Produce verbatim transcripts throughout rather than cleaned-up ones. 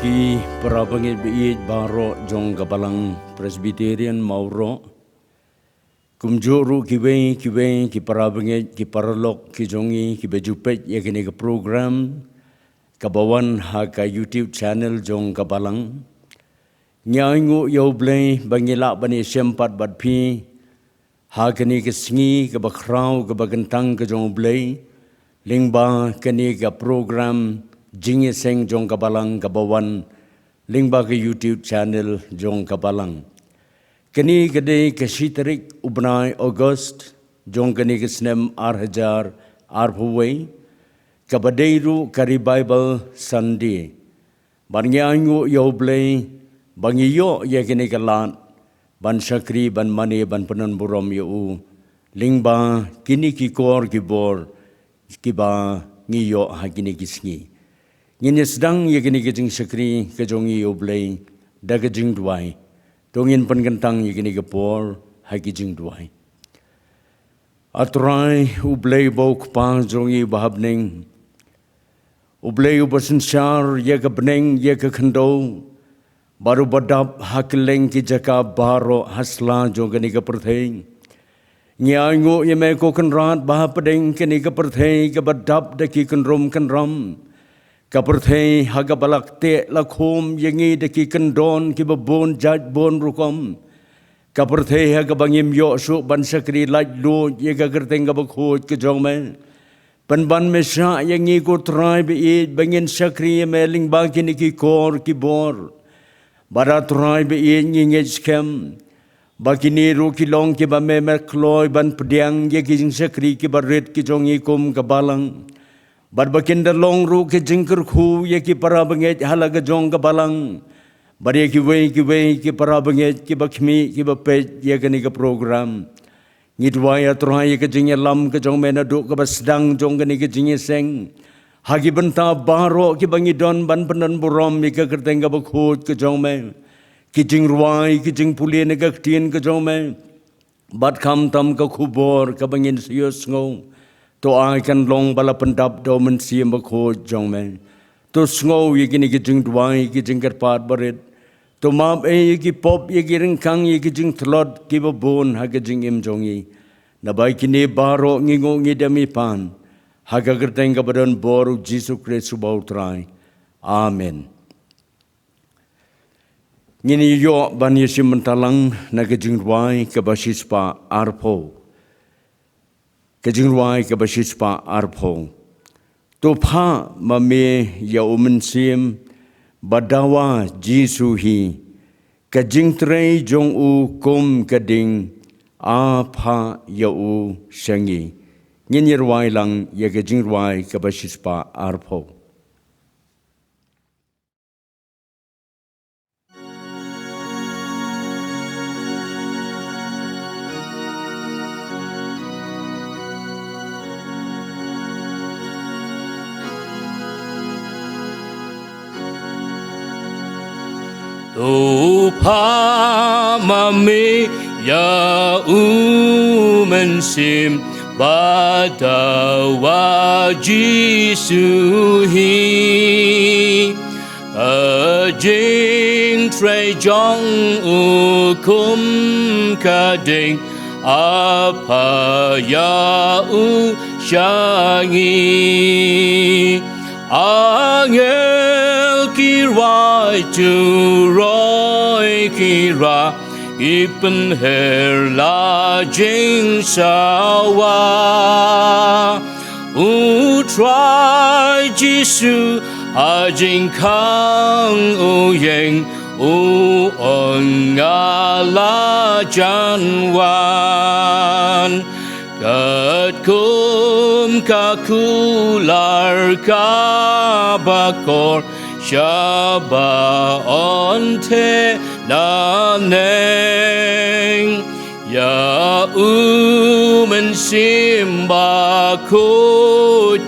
Ki para bangeit baieit baroh jong ka Balang Presbyterian Mawroh. Kumjuh ruh kiwei kiwei ki para bangeit, ki paralok ki jong ngi kiba ju peit ïa kane ka program kaba wan ha ka YouTube channel jong ka Balang. Ngi ainguh ïa U Blei ba ngi lah ban ïashem pat bad phi ha kane ka sngi kaba khraw kaba kyntang ka jong U Blei, lyngba kane ka program jingïaseng jong ka Balang kaba wan lyngba ka YouTube channel jong ka Balang. Kane ka dei ka shi tarik u bnai August jong kane ka snem ar hajar arphew wei, kaba dei ruh ka Revival Sunday. Bad ngi ainguh ïa U Blei ba ngi ïoh ïa kane ka lad ban shakri, ban mane, ban pyndonburom ïa U lyngba kine ki kor ki bor kiba ngi ïoh ha kine ki sngi. Ngin ïa sdang ïa kine ki jingshakri ka jong ngi ïa U Blei da ka jingduwai. To ngin pynkyntang ïa kine ki por ha ki jingduwai. A Trai U Blei uba U Kpa jong ngi uba ha bneng, U Blei uba synshar ïa ka bneng ïa ka khyndew, bad uba dap ha kylleng ki jaka baroh ha sla jong kane ka pyrthei. Ngi ainguh ïa Me ko Kynrad ba hapdeng kane ka pyrthei kaba dap da ki kynrum kynram, ka pyrthei ha kaba la kteh la khum ïa ngi da ki kyndon kiba bun jait bun rukom, ka pyrthei ha kaba ngim ïoh shuh ban shakri laitluid ïa ka kyrteng kaba khuid ka jong Me. Pynban Me shah ïa ngi ko Trai baieit ba ngin shakri ïa Me lyngba kine ki kor ki bor. Bad a Trai baieit, ngi ngeit skhem ba kine ruh ki long kiba Me Me kloi ban pdiang ïa ki jingshakri kiba rit ki jong ngi kum ka Balang. Bad ba kin da long ruh ki jingkyrkhu ïa ki para bangeit ha la ka jong ka Balang, bad ïa kiwei kiwei ki para bangeit kiba khmih kiba peit ïa kane ka program. Ngi duwai a Trai ïa ka jingïalam ka jong Me naduh kaba sdang jong kane ka jingïaseng, ha ki bynta baroh kiba ngi don ban pyndonburom ïa ka kyrteng kaba khuid ka jong Me. Ki jingrwai, ki jingpule na ka Ktien ka jong Me, bad khamtam ka khubor kaba ngin sa ïohsngew, to ai kan long ba la pyndap da U Mynsiem Bakhuid jong Me. To sngew ïa kine ki jingduwai, ki jingkyrpad barit. To map ei ïa ki pop, ïa ki ryngkang, ïa ki jingtlot kiba bun ha ka jingim jong ngi. Naba ïa kine baroh ngi nguh ngi dem ngi pan ha ka kyrteng kaba donbor U Jisu Khrist uba U Trai. Amen. Ngin ïoh ban ïashim bynta lang na ka jingrwai kaba shispah arphew. Ka jingrwai kaba shispah arphew. To phah ma me ïa u mynsiem ba dawa Jisu hi, ka jingtrei jong u kum ka ding, a phah ïa u sha ngi. Ngin ïarwai lang ïa ka jingrwai kaba shispah arphew. To phah ma me ïa u mynsiem ba dawa Jisu hi. Ka jingtrei jong u kum ka ding, a phah ïa u sha ngi. Angel ki rwai, turoi ki rah, ki pynher la jingsawa. U Trai Jisu ha jingkhang u ïeng, u ong, nga la jan wan. Katkum ka kular kaba kor, shaba ong te naneng. Ïa u mynsiem bakhuid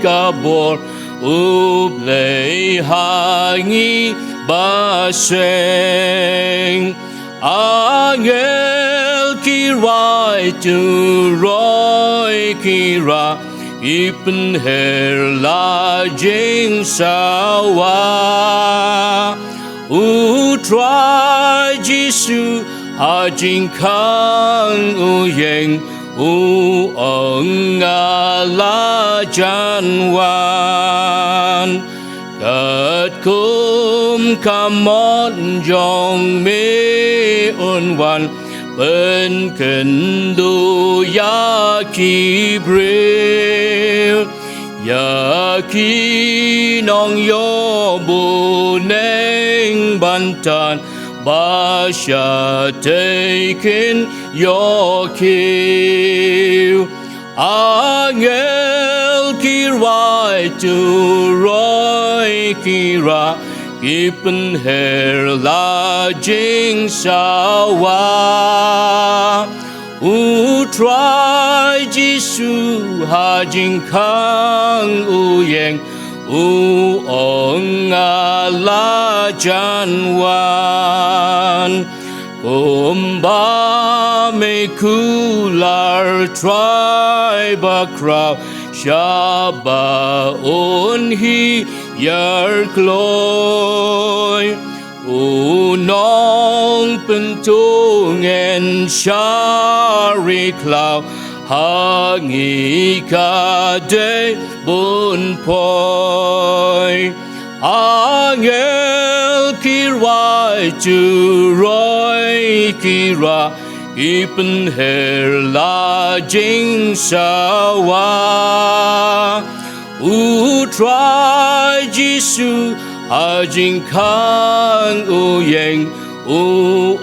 ka bor, U Blei ha ngi ba seng. Angel ki rwai, turoi ki rah, ki pynher la jingsawa. U Trai Jisu ha jingkhang u ïeng, u ong nga la jan wan. Katkum ka mon jong me un wan pynkynduh ïa ki briew. Ïa ki nongïoh bneng ban tan ba shatei kin ïoh kiew. Angel ki rwai turoi ki rah, ki pynher la jingsawa. U Trai Jisu ha jingkhang u ïeng, u ong nga la jan wan. Kumba me kular Trai bakhraw, shaba un hiar kloi. U nongpyntngen shari khlaw, ha ngi ka dei bun poi. Angel ki rwai turoi ki rah, ki pynher la jingsawa. U Trai Jisu ha jingkhang u ïeng, u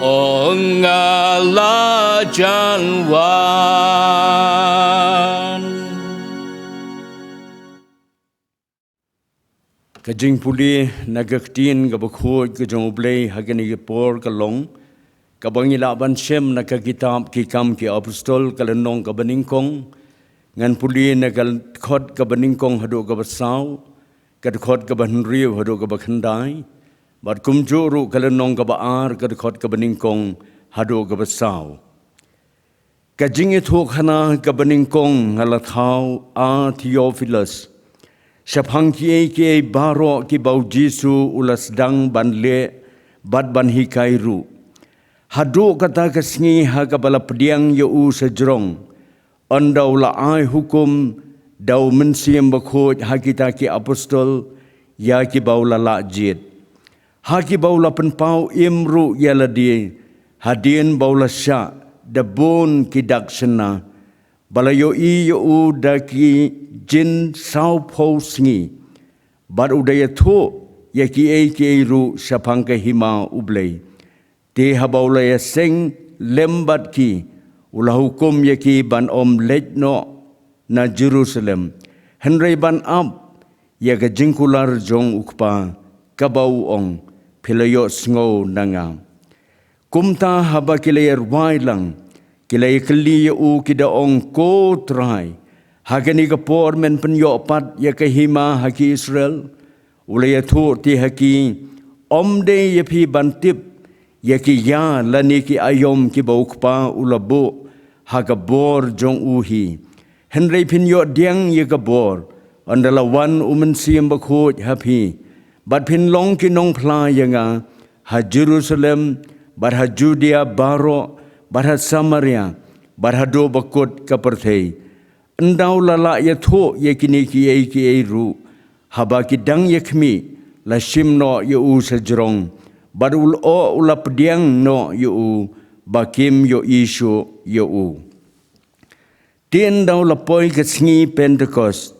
ong nga la jan wan. Ka jingpule na ka ktien kaba khuid ka jong U Blei ha kane ka por ka long kaba ngi lah ban shem na ka kitab Ki Kam ki Apostol, ka lynnong kaba nyngkong. Ngan pule na ka dkhot kaba nyngkong haduh kaba saw, ka dkhot kaba hynriew haduh kaba khyndai, bad kumjuh ruh ka lynnong kaba ar, ka dkhot kaba nyngkong haduh kaba saw. Ka jingïathuhkhana kaba nyngkong nga la thaw, A Theophilus, shaphang kiei kiei baroh kiba U Jisu u la sdang ban leh bad ban hikai ruh, haduh kata ka sngi ha kaba la pdiang ïa u sha jrong, ynda u la ai hukum da U Mynsiem Bakhuid ha kita ki apostol ïa kiba u la lah jied, ha kiba u la pynpaw im ruh ïa lade, hadien ba u la shah da bun ki dak shynna, ba la ïohi ïa u da ki jin sawphew sngi, bad u da ïathuh ïa kiei kiei ruh shaphang ka hima U Blei. Te haba u la ïaseng lem bad ki, u la hukum ïa ki ban ym leit noh na Jerusalem, hynrei ban ap ïa ka jingkular jong U Kpa, kaba u ong, phi la ïohsngew na nga. Kumta haba ki la ïa rwai lang, ki la ïa kylli ïa u, ki da ong, Ko Trai, ha kane ka por men pynïoh pat ïa ka hima ha ki Israel? U la ïathuh te ha ki, Ym dei ïa phi ban tip ïa ki ïa lane ki aïom kiba U Kpa u la buh ha ka bor jong u hi. Hynrei phin ïoh pdiang ïa ka bor, ynda la wan U Mynsiem Bakhuid ha phi, bad phin long ki nongphla ïa nga ha Jerusalem, bad ha Judea baroh, bad ha Samaria, bad haduh ba kut ka pyrthei. Ynda u la lah ïathuh ïa kine kiei kiei ruh, haba ki dang ïakhmih, la shim noh ïa u sha jrong, bad u la, u la pdiang noh ïa u, ba kim ïohi shuh ïa u. Te ynda u la poi ka sngi Pentekost,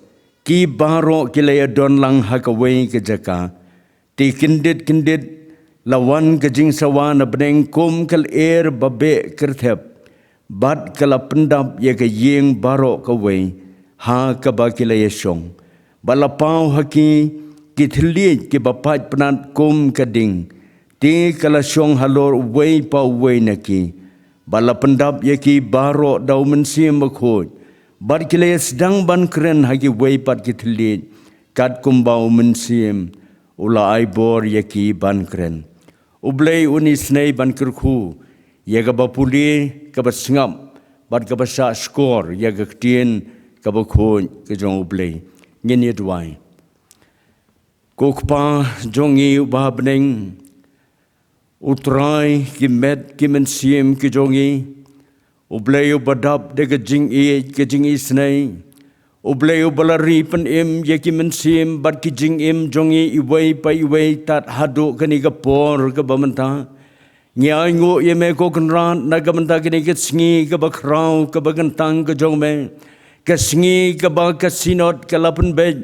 ki baroh ki la ïadon lang ha kawei ka jaka. Te kyndit kyndit la wan ka jingsawa na bneng kum ka lyer ba beh kyrthep, bad ka la pyndap ïa ka ïing baroh kawei ha kaba ki la ïashong. Bad la paw ha ki ki thylliej kiba pait pnat kum ka ding, te ka la shong halor uwei pa uwei na ki. Bad la pyndap ïa ki baroh da U Mynsiem Bakhuid, bad ki la ïasdang ban kren ha kiwei pat ki thylliej, katkumba U Mynsiem u la ai bor ïa ki ban kren. U Blei un isynei ban kyrkhu ïa kaba pule, kaba sngap, bad kaba shahshkor ïa ka ktien kaba khuid ka jong U Blei. Ngin ïa duwai. Ko Kpa jong ngi uba ha bneng, U Trai, ki met ki mynsiem ki jong ngi, U Blei uba dap da ka jingïeit ka jingisynei, U Blei uba la ri pynim ïa ki mynsiem bad ki jingim jong ngi iwei pa iwei tad haduh kane ka por kaba mynta. Ngi ainguh ïa me ko Kynrad na ka bynta kane ka sngi kaba khraw kaba kyntang ka jong me, ka sngi kaba ka Synod ka la pynbeit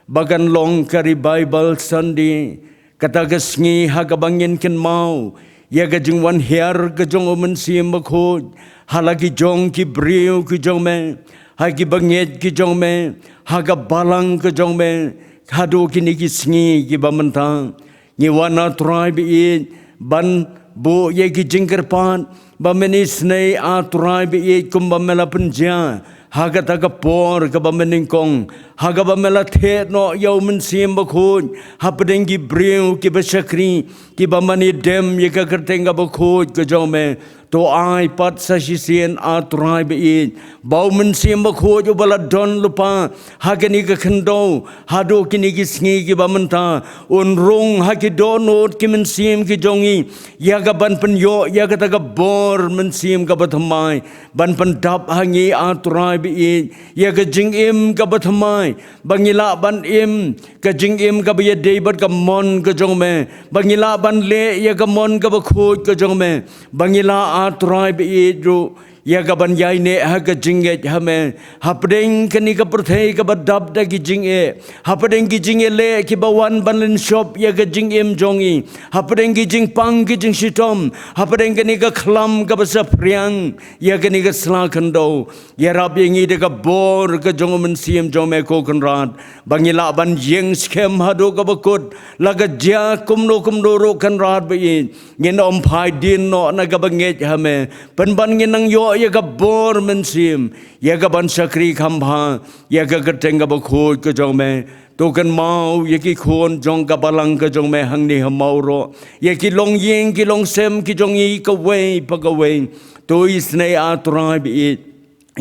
ba kan long ka Revival Sunday. Kata ka sngi ha kaba ngin kynmaw ïa ka jingwan hiar ka jong U Mynsiem Bakhuid ha la ki jong ki briew ki jong me, ha ki bangeit ki jong me, ha ka balang ka jong me, haduh kine ki sngi kiba mynta. Ngi wan, A Trai ba ïeit, ban buh ïa ki jingkyrpad ba men isynei, A Trai ba ïeit, kumba me la pynjia ha kata ka por kaba mynnyngkong, ha kaba me la theh noh ïa U Mynsiem Bakhuid hapdeng ki briew kiba shakri, kiba mane dem ïa ka kyrteng kaba khuid ka jong me. To ai pat sa shisien, A Trai ba ïeit, ba U Mynsiem Bakhuid uba la don lypa ha kane ka khyndew haduh kine ki sngi kiba mynta, un rung ha ki dohnud ki mynsiem ki jong ngi ïa ka ban pynïoh ïa kata ka bor mynsiem kaba thymmai, ban pyndap ha ngi, A Trai ba ïeit, ïa ka jingim kaba thymmai, ba ngi lah ban im ka jingim kaba ïadei bad ka mon ka jong me, ba ngi lah ban leh ïa ka mon kaba khuid ka jong me, ba ngi lah, A Trai ba ïeit, ruh ïa ka ban ïaineh ha ka jingngeit ha me hapdeng kane ka pyrthei kaba dap da ki jingeh, hapdeng ki jingeh leh kiba wan ban lynshop ïa ka jingim jong ngi, hapdeng ki jingpang ki jingshitom, hapdeng kane ka khlam kaba saphriang ïa kane ka sla khyndew. Ïarap ïa ngi da ka bor ka jong U Mynsiem jong me ko Kynrad, ba ngi lah ban ïeng skhem haduh kaba kut. La ka jia kumno kumno ruh Kynrad ba ïeit, ngin ym phai dien noh na kaba ngeit ha me, pynban ngin nang ïoh ïa ka bor mynsiem ïa ka ban shakri kham bha ïa ka kyrteng kaba khuid ka jong me. To kynmaw ïa ki khun jong ka balang ka jong me hangne ha Mawroh, ïa ki longïing ki longsem ki jong ngi kawei pa kawei. To isynei, A Trai ba ïeit,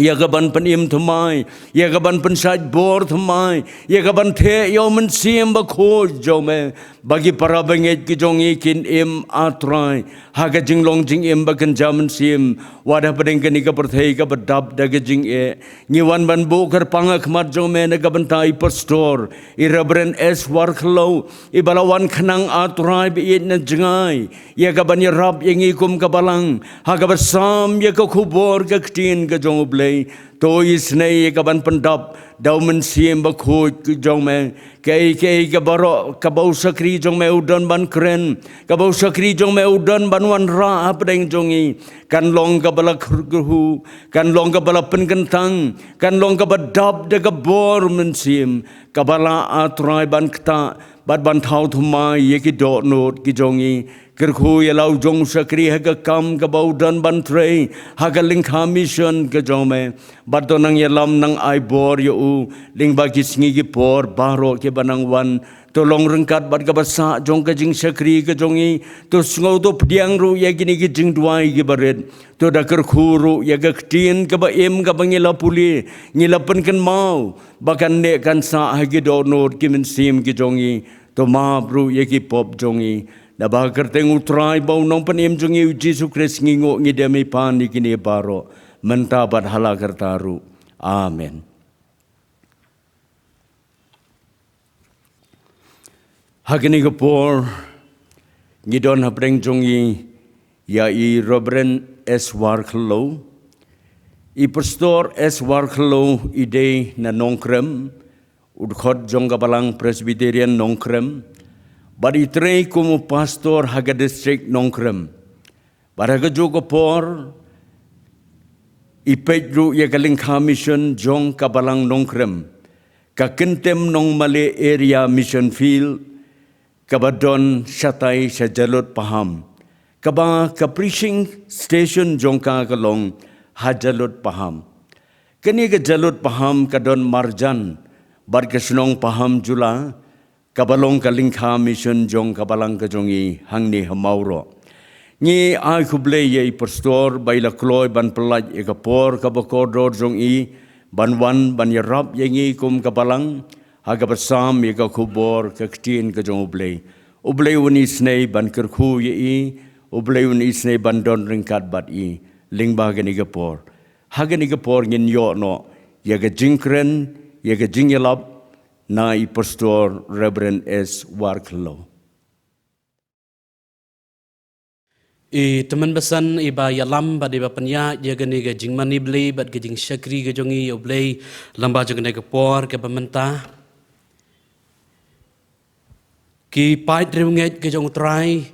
ïa ka ban pynim thymmai, ïa ka ban pynshait bor thymmai, ïa ka ban theh ïa U Mynsiem Bakhuid jong me, ba ki para bangeit ki jong ngi kin im, A Trai, ha ka jinglong jingim ba kynja mynsiem, wat hapdeng kane ka pyrthei kaba dap da ka jingeh. Ngi wan ban buh kyrpang ha khmat jong me na ka bynta i Pastor, i Reverend S Warkhliew, iba la wan khnang, A Trai ba ïeit, na jngai ïa ka ban ïarap ïa ngi kum ka balang ha kaba sam ïa ka khubor ka ktien ka jong U Blei. To isynei ïa ka ban pyndap da U Mynsiem Bakhuid ka jong me. Kaei kaei kaba baroh kaba u shakri jong me u don ban kren, kaba u shakri jong me u don ban wanrah hapdeng jong ngi, kan long kaba la kyrkhu, kan long kaba la pynkyntang, kan long kaba dap da ka bor mynsiem, kaba lah, A Trai, ban ktah bad ban thaw thymmai ïa ki dohnud ki jong ngi. Kyrkhu ïa la u jong u shakri ha ka kam kaba u don ban trei ha ka lyngkha mission ka jong me. Bad to nang ïalam, nang ai bor ïa u lyngba ki sngi ki por baroh kiba nang wan. To long ryngkat bad kaba sah jong ka jingshakri ka jong ngi. To sngew, to pdiang ruh ïa kine ki jingduwai kiba rit. To da kyrkhu ruh ïa ka ktien kaba im kaba ngi la pule, ngi la pynkynmaw, ba kan neh kan sah ha ki dohnud ki mynsiem ki jong ngi. To map ruh ïa ki pop jong ngi. Naba ha ka kyrteng U Trai bad U Nongpynim jong ngi U Jisu Khrist ngi nguh, ngi dem, ngi pan ïa kine baroh, mynta bad ha la karta ruh. Amen. Ha kane ka por ngi don hapdeng jong ngi ïa i Reverend S Warkhliew. I Pastor S Warkhliew i dei na Nongkrem, u dkhot jong ka Balang Presbyterian Nongkrem, bad i trei kum u pastor ha ka district Nongkrem. Bad ha kajuh ka por i peit ruh ïa ka lyngkha mission jong ka Balang Nongkrem, ka Kyntem Nongmale Area Mission Field, kaba don shatai sha Jalut Paham, kaba ka preaching station jong ka ka long ha Jalut Paham. Kane ka Jalut Paham ka don marjan bad ka shnong Paham Jula, kaba long ka lyngkha mission jong ka Balang ka jong ngi hangne ha Mawroh. Ngi ai khublei ïa i Pastor ba i la kloi ban pyllait ïa ka por kaba kordor jong i ban wan ban ïarap ïa ngi kum ka Balang ha kaba sam ïa ka khubor ka ktien ka jong U Blei. U Blei un isynei ban kyrkhu ïa i, U Blei un isynei ban don ryngkat bad i lyngba kane ka por. Ha kane ka por ngin ïoh noh ïa ka jingkren, ïa ka jingïalap na i Pastor Reverend S Warkhallo. I tymmen basan iba ïalam bad iba pynïaid ïa kane ka jingmane Blei bad ka jingshakri ka jong i ïa U Blei lyngba jong kane ka por kaba mynta. Ki paid riewngeit ka jong U Trai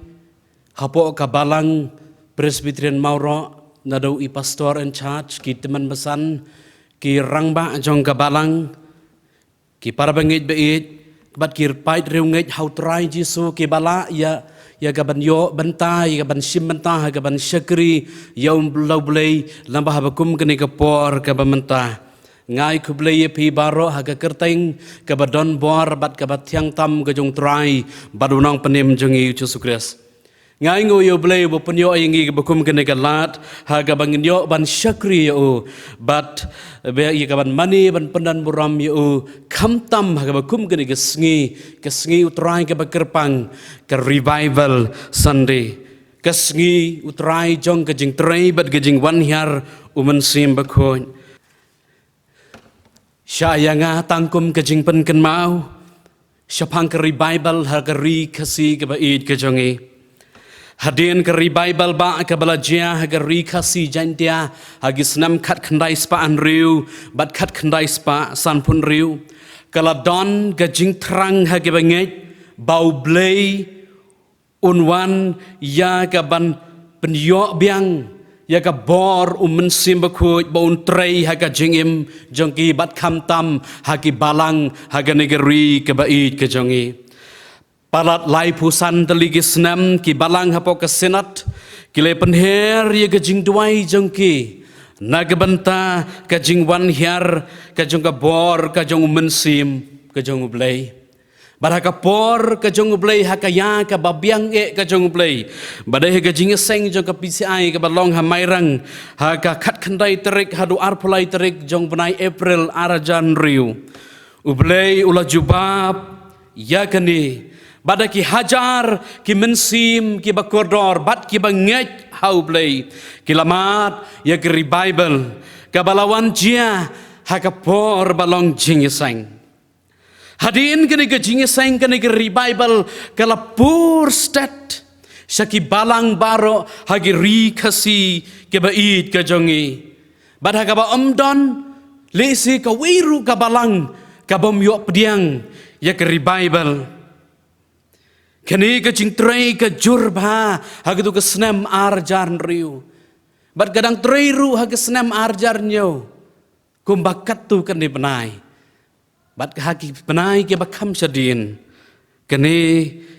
hapoh ka Balang Presbyterian Mawroh, naduh i Pastor in charge, ki tymmen basan, ki rangbah jong ka Balang, ki para bangeit baieit bad ki paid riewngeit ha U Trai Jisu kiba lah ïa, ïa kaban ïoh bynta, ïa kaban shim bynta, ïa kaban shakri ïa U Blei, U Blei lyngba haba kum kane ka por kaba mynta. Nga ai khublei ïa phi baroh ha ka kyrteng kaba don bor bad kaba thiang tam ka jong U Trai bad U Nongpynim jong ngi U Jisu Khrist. Nga ainguh ïa U Blei uba pynïoh ïa ngi kaba kum kane ka lad ha kaba ngin ïoh ban shakri ïa u bad ba ïa kaban mane ban pyndonburom ïa u, khamtam ha kaba kum kane ka sngi, ka sngi U Trai kaba kyrpang, ka Revival Sunday, ka sngi U Trai jong ka jingtrei bad ka jingwan hiar U Mynsiem Bakhuid. Shah ïa nga tang kum ka jingpynkynmaw shaphang ka Revival ha ka ri Khasi kaba ïeit ka jong ngi. Hadien ka Revival ba kaba la jia ha ka ri Khasi Jaintia ha ki snem khatkhyndai spah hynriew bad khatkhyndai spah sanphew hynriew, ka la don ka jingthrang ha ki bangeit ba U Blei un wan ïa kaban pynïoh biang ïa ka bor U Mynsiem Bakhuid ba un trei ha ka jingim jong ki bad khamtam ha ki balang ha kane ka ri kaba ïeit ka jong ngi. Palat laiphew san tylli ki snem ki balang hapoh ka Synod ki la pynher ïa ka jingduwai jong ki na ka bynta ka jingwan hiar ka jong ka bor ka jong U Mynsiem ka jong U Blei. Bad ha ka por ka jong U Blei, ha ka ïa kaba biang eh ka jong U Blei, bad ha ka jingïaseng jong ka P C I kaba long ha Mairang ha ka khatkhyndai tarik haduh arphew lai tarik jong u bnai April ar hajar hynriew, U Blei u la jubab ïa kane. Bad da ki hajar ki mynsiem kiba kordor bad kiba ngeit ha U Blei ki la mad ïa ka Revival kaba la wan jia ha ka por ba long jingïaseng. Hadien kane ka jingïaseng, kane ka Revival ka la pur stet sha ki balang baroh ha ki ri Khasi kiba ïeit ka jong ngi. Bad ha kaba ym don lehse kawei ruh ka balang ka bym ïoh pdiang ïa ka Revival. Kane ka jingtrei ka jur bha ha katu ka snem ar hajar hynriew. Bad ka dang trei ruh ha ka snem ar hajar hynñiew. Kumba katto katne bnai. Bad ha ki bnai kiba kham shadien, kane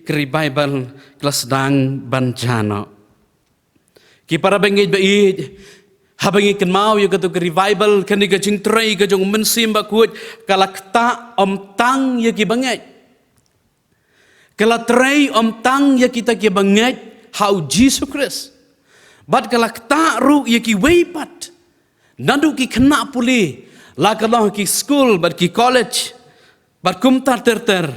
ka Revival ka la sdang ban jia noh. Ki para bangeit baieit, haba ngi kynmaw ïa katu ka Revival, kane ka jingtrei ka jong U Mynsiem Bakhuid ka la ktah ym tang ïa ki bangeit. Ka la trei ym tang ïa kita kiba ngeit ha U Jisu Khrist. Bad ka la ktah ruh ïa kiwei pat. Naduh ki khynnah pule, la ka long ha ki skul bad ki college bad kumta ter ter.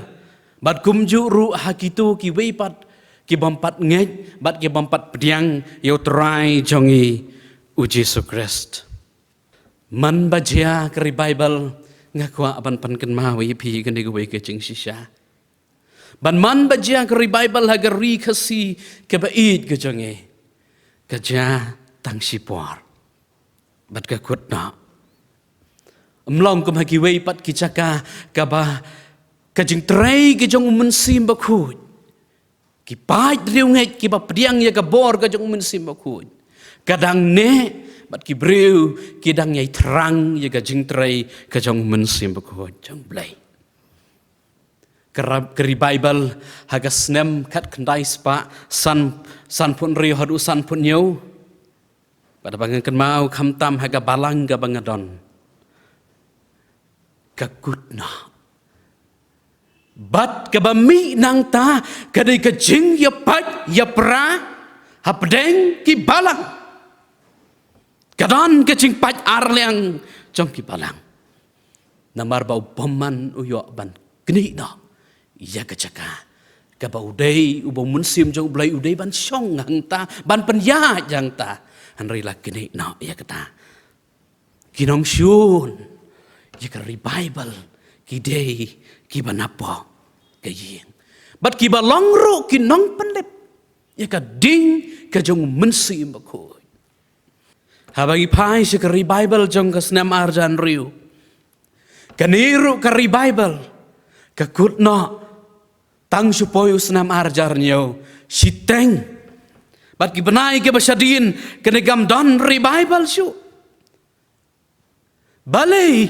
Bad kumjuh ruh ha kito kiwei pat ki bym pat ngeit bad ki bym pat pdiang ïa U Trai jong ngi U Jisu Khrist. Man ba jia ka Revival, nga kwah ban pynkynmaw ïa phi kane kawei ka jingshisha. Ban man ba jia ka Revival ha ka ri Khasi kaba ïeit ka jong ngi, ka jia tang shipor bad ka kut noh. Ym long kum ha kiwei pat ki jaka kaba ka jingtrei ka jong U Mynsiem Bakhuid, ki paid riewngeit kiba pdiang ïa ka bor ka jong U Mynsiem Bakhuid, ka dang neh bad ki briew ki dang ïai thrang ïa ka jingtrei ka jong U Mynsiem Bakhuid jong U Blei. Ka ra-, ka Revival ha ka snem khatkhyndai spah san, sanphew hynriew haduh sanphew hynñiew. Bad haba nga kynmaw khamtam ha ka balang kaba nga don, ka kut noh. Bad kaba mih nangta ka dei ka jingïapait ïapra hapdeng ki balang. Ka don ka jingpait arliang jong ki balang. Namar ba u bymman u ïoh ban knieh noh ïa ka jaka kaba u dei, uba u Mynsiem jong U Blei u dei ban shong hangta, ban pynïaid hangta. Hynrei la knieh noh ïa kata. Ki nongshun ïa ka revival ki dei kiba napoh ka ïing. Bad kiba long ruh ki nongpynlip ïa ka ding ka jong u Mynsiem Bakhuid. Haba ngi phai sha ka revival jong ka snem ar hajar hynriew, kane ruh ka revival ka kut noh tang shu poi u snem ar hajar hynñiew shiteng. Bad ki bnai kiba shadien kane kam don revival shuh. Balei?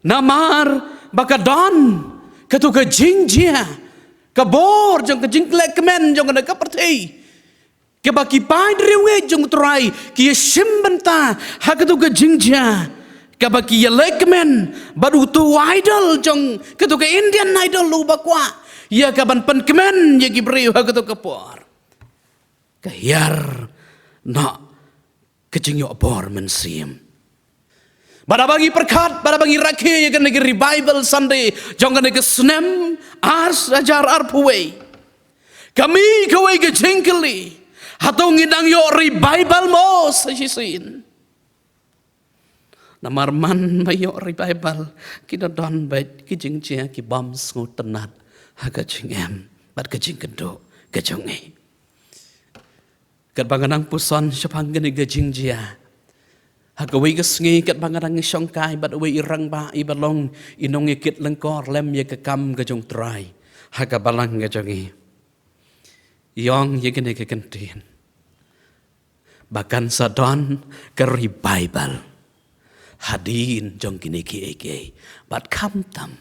Namar ba ka don kato ka jingjia, ka bor jong ka jingkhleh kmen jong kane ka pyrthei, kaba ki paid riewngeit jong U Trai ki ïashim bynta ha kato ka jingjia, kaba ki ïaleh kmen bad uto u idol jong kato ka Indian Idol uba kwah ïa kaban pynkmen ïa ki briew ha kato ka por. Ka hiar noh ka jingïoh bor mynsiem. Bad haba ngi pyrkhat, bad haba ngi rakhe ïa kane ka Revival Sunday jong kane ka snem ar hajar arphew wei, ka mih kawei ka jingkylli: hato ngi dang ïoh revival mo sa shisien? Namar man ba ïoh revival, ki da don beit ki jingjia ki bym sngewtynnat ha ka jingim bad ka jingkynduh ka jong ngi. Katba nga dang puson shaphang kane ka jingjia, ha kawei ka sngi katba nga dang shongkai bad uwei i rangbah iba long i nongïakit lyngkor lem ïa ka kam ka jong U Trai ha ka balang ka jong ngi, i ong ïa kane ka kyntien: ba kan sa don ka revival hadien jong kine kiei kiei, bad khamtam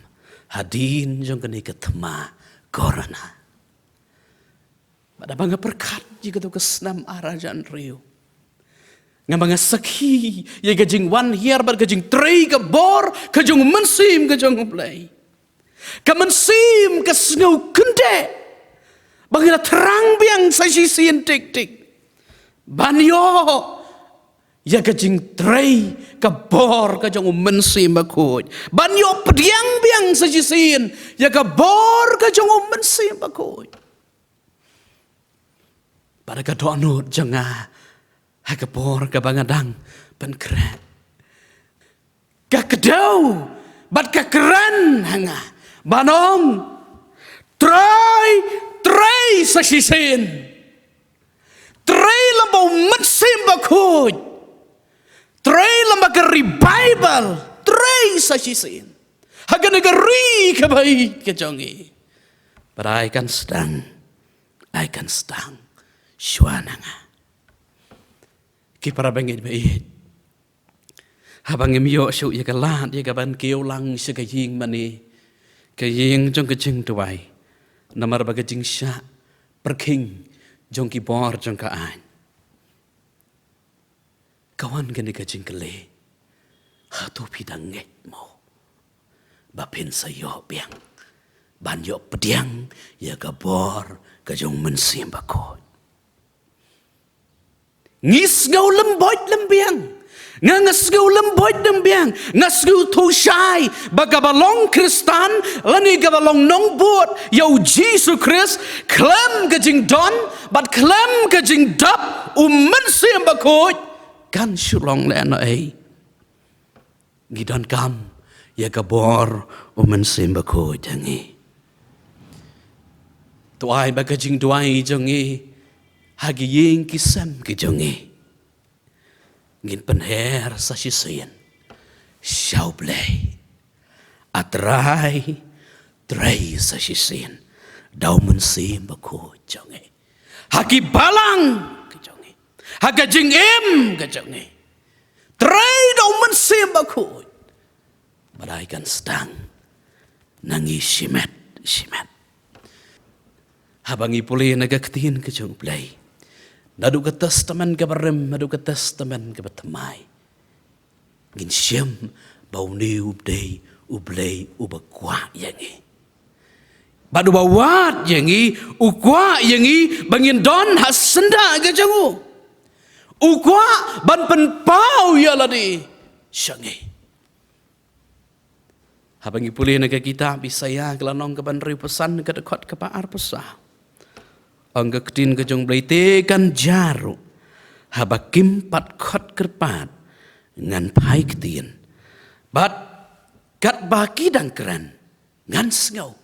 hadien jong kane ka thma corona. Bad haba nga pyrkhat ïa kato ka snem ar hajar hynriew, nga ba nga sakhi ïa ka jingwan hiar bad ka jingtrei ka bor ka jong U Mynsiem ka jong U Blei. Ka mynsiem ka sngew kyndit ba ngi la thrang biang sa shisien tik tik ban ïoh ïa ka jingtrei ka bor ka jong U Mynsiem Bakhuid, ban ïoh pdiang biang sa shisien ïa ka bor ka jong U Mynsiem Bakhuid. Bad ka dohnud jong nga ha ka por kaba nga dang pynkhreh, ka kdew bad ka kren ha nga ban ong: Trei, trei sa shisien. Trei lem bad U Mynsiem Bakhuid. Trei lem bad ka revival. Trei sa shisien ha kane ka ri kaba ïeit ka jong ngi. Bad ai kan sdang, ai kan sdang shuwa na nga. Ki para bangeit ba ïeit, haba ngim ïoh shuh ïa ka lad ïa kaban kiew lang sha ka ïing mane, ka ïing jong ka jingduwai, namar ba ka jingshah pyrkhing jong ki bor jong ka aiñ, ka wan kane ka jingkylli: Hato phi dang ngeit mo ba phin sa ïoh biang ban ïoh pdiang ïa ka bor ka jong U Mynsiem Bakhuid? Ngi sngew lem beit lem biang. Nga, nga sngew lem beit lem biang. Nga sngewthuh shai ba kaba long Khristan lane kaba long nongbud ïa U Jisu Khrist, khlem ka jingdon bad khlem ka jingdap U Mynsiem Bakhuid, kan shu long lehnohei. Ngi donkam ïa ka bor U Mynsiem Bakhuid jong ngi. To ai ba ka jingduwai jong ngi ha ki ïing ki sem ki jong ngi, ngin pynher sa shisien sha U Blei: A Trai, trei sa shisien da U Mynsiem Bakhuid jong ngi ha ki balang ki jong ngi, ha ka jingim ka jong ngi. Trei da U Mynsiem Bakhuid. Bad ai kan sdang na ngi shimet shimet. Haba ngi pule na ka Ktien ka jong U Blei, naduh ka Testament kaba rim haduh ka Testament kaba thymmai, ngin shem ba une u dei U Blei uba kwah ïa ngi. Bad uba wad ïa ngi, u kwah ïa ngi ba ngin don ha syndah ka jong u. U kwah ban pynpaw ïa lade sha ngi. Haba ngi pule na ka kitab Isaïah ka lynnong kaba hynriewphew san, ka dkhot kaba arphew saw, Ong ka ktien ka jong U Blei, te kan jia ruh haba kim pat khot kyrpad ngan phai ktien. Bad katba ki dang kren ngan sngew.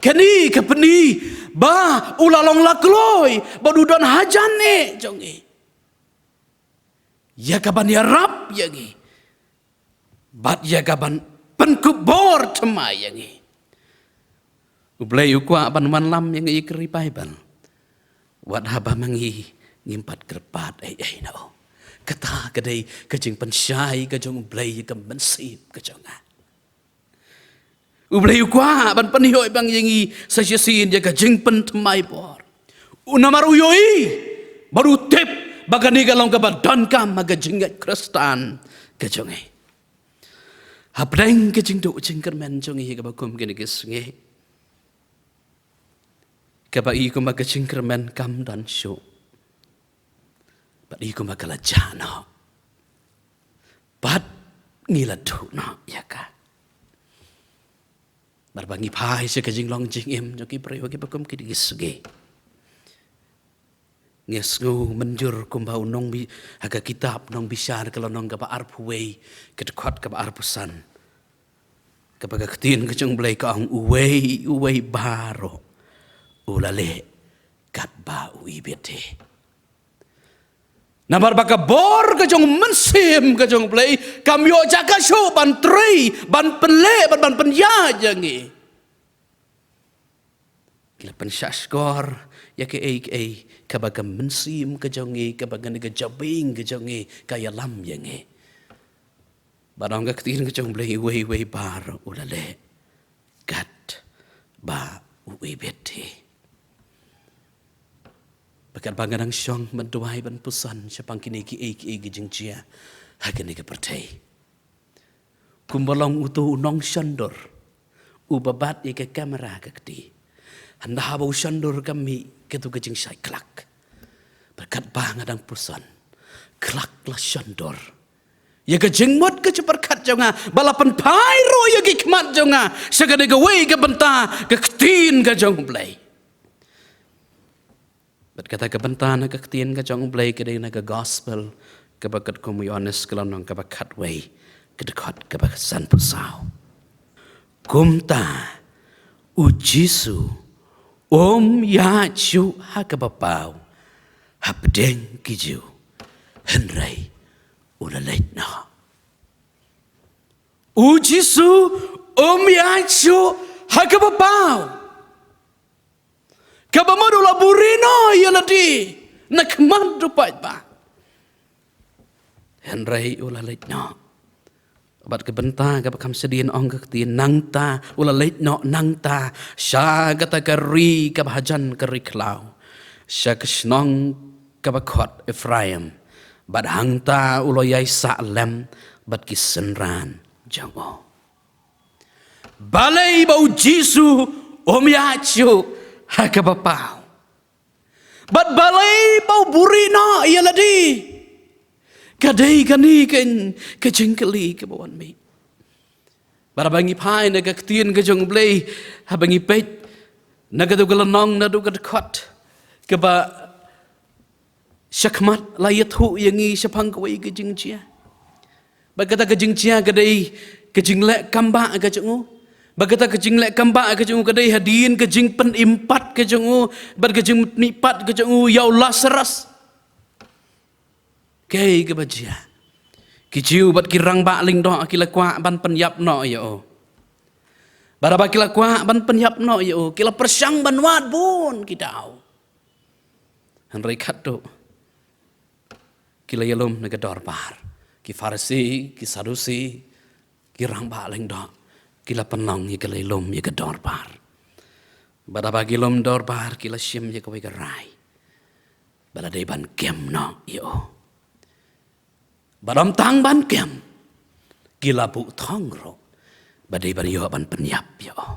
Kane ka pyni ba u la long la kloi bad u don hajan eh jong ngi. Ïa ka ban ïarap ïa ngi bad ïa ka ban pynkup bor thymmai ïa ngi. U Blei u kwah ban wanlam ïa ngi ïa ka ri Baibl. Wat haba ma ngi ngim pat kyrpad ei ei noh. Kata ka dei ka jingpynshai ka jong U Blei ïa ka mynsiem ka jong nga. U Blei u kwah ban pynïoh bang ïa ngi sa shisien ïa ka jingpynthymmai bor. U namar u ïohi bad u tip ba kane ka long kaba donkam ha ka jingngeit Khristan ka jong ngi. Hapdeng ka jingduh jingkyrmen jong ngi kaba kum kine ki sngi, kaba i kumba ka jingkyrmen kam don shuh. Bad i kumba ka la jah noh. Bad ngi la duh noh ïa ka. Bad ba ngi phai sha ka jinglong jingim jong ki briew ha kiba kum kine ki sngi, ngi sngew mynjur kumba u nongbi-, ha ka kitab Nongbishar ka lynnong kaba arphew wei, ka dkhot kaba arphew san. Kaba ka ktien ka jong U Blei ka ong, uwei uwei baroh u la leh katba u ibit hi. Namar ba ka bor ka jong u Mynsiem ka jong U Blei kam ïoh jaka shuh ban trei, ban pynleh, ban, ban pynïaid ïa ngi. Ki la pynshah shkor ïa kaei kaei kaba ka mynsiem ka jong ngi, kaba kane ka jabieng ka jong ngi ka ïalam ïa ngi. Bad ong ka ktien ka jong U Blei, uwei uwei baroh u la leh katba u ibit hi. Bad katba nga dang shong ban duwai ban puson shaphang kine kiei kiei ki jingjia ha kane ka pyrthei, kumba long uto u nongshondur uba bat ïa ka kamera ka kti, hynda haba u shondur ka mih kato ka jingshai khlak. Bad katba nga dang puson, khlak la shondur ïa ka jingmut ka jingpyrkhat jong nga, ba la pynphai ruh ïa ki khmat jong nga sha kane kawei ka bynta, ka ktien ka jong U Blei. Bad kata ka bynta na ka ktien ka jong U Blei ka dei na ka gospel kaba katkum u Ïoannis ka lynnong kaba khatwei, ka dkhot kaba sanphew saw. Kumta u Jisu um ïaid shuh ha kaba paw hapdeng ki Jiw, hynrei u la leit noh. U Jisu um ïaid shuh ha kaba paw. Kaba mut u la buhrieh noh ïa lade na khmat u paidbah. Hynrei u la leit noh. Bad ka bynta kaba kham shadien ong ka ktien, nangta u la leit noh nangta sha kata ka ri kaba hajan ka ri khlaw, sha ka shnong kaba khot Ephraim. Bad hangta u la ïai sah lem bad ki synran jong u. Balei ba u Jisu um ïaid shuh ha kaba paw? Bad balei ba u buhrieh noh ïa lade? Ka dei kane ka, ka jingkylli kaba wan mih. Bad haba ngi phai na ka ktien ka jong U Blei, haba ngi peit na kato ka lynnong naduh ka dkhot kaba shakhmat, la ïathuh ïa ngi shaphang kawei ka jingjia. Bad kata ka jingjia ka dei ka jingleh kam bah ka jong u. Bad kata ka jingleh kam bah ka jong u ka dei hadien ka jingpynim pat ka jong u bad ka jingmih pat ka jong u ïa u Lasarus. Kaei kaba jia? Ki Jiw bad ki rangbah lyngdoh ki la kwah ban pynïap noh ïa u. Bad haba ki la kwah ban pynïap noh ïa u, ki la pyrshang ban wad bun ki daw. Hynrei khatduh ki la ïalum na ka dorbar. Ki Pharisi, ki Sadusi, ki rangbah lyngdoh, ki la pynlong ïa ka ïalum ïa ka dorbar. Bad haba ki lum dorbar, ki la shim ïa kawei ka rai ba la dei ban kem noh ïa u. Bad ym tang ban kem, ki la buh thong ruh ba dei ban ïoh ban pynïap ïa u.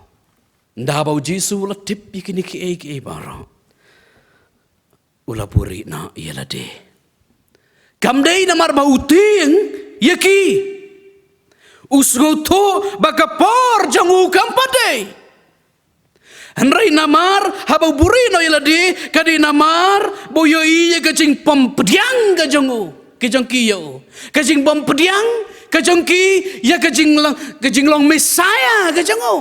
Hynda ba u Jisu u la tip ïa kine kiei kiei baroh, u la buhrieh noh ïa lade. Kam dei namar ba u tieng ïa ki. U sngewthuh ba ka por jong u kam pat dei. Hynrei namar haba u buhrieh noh ïa Ka dei, ka dei namar ba u ïohi ïa ka jingpom pdiang ka jong u, ka jong ki ïa u. Ka jingbom pdiang ka jong ki ïa ka jinglong, ka jinglong Messiah ka jong u.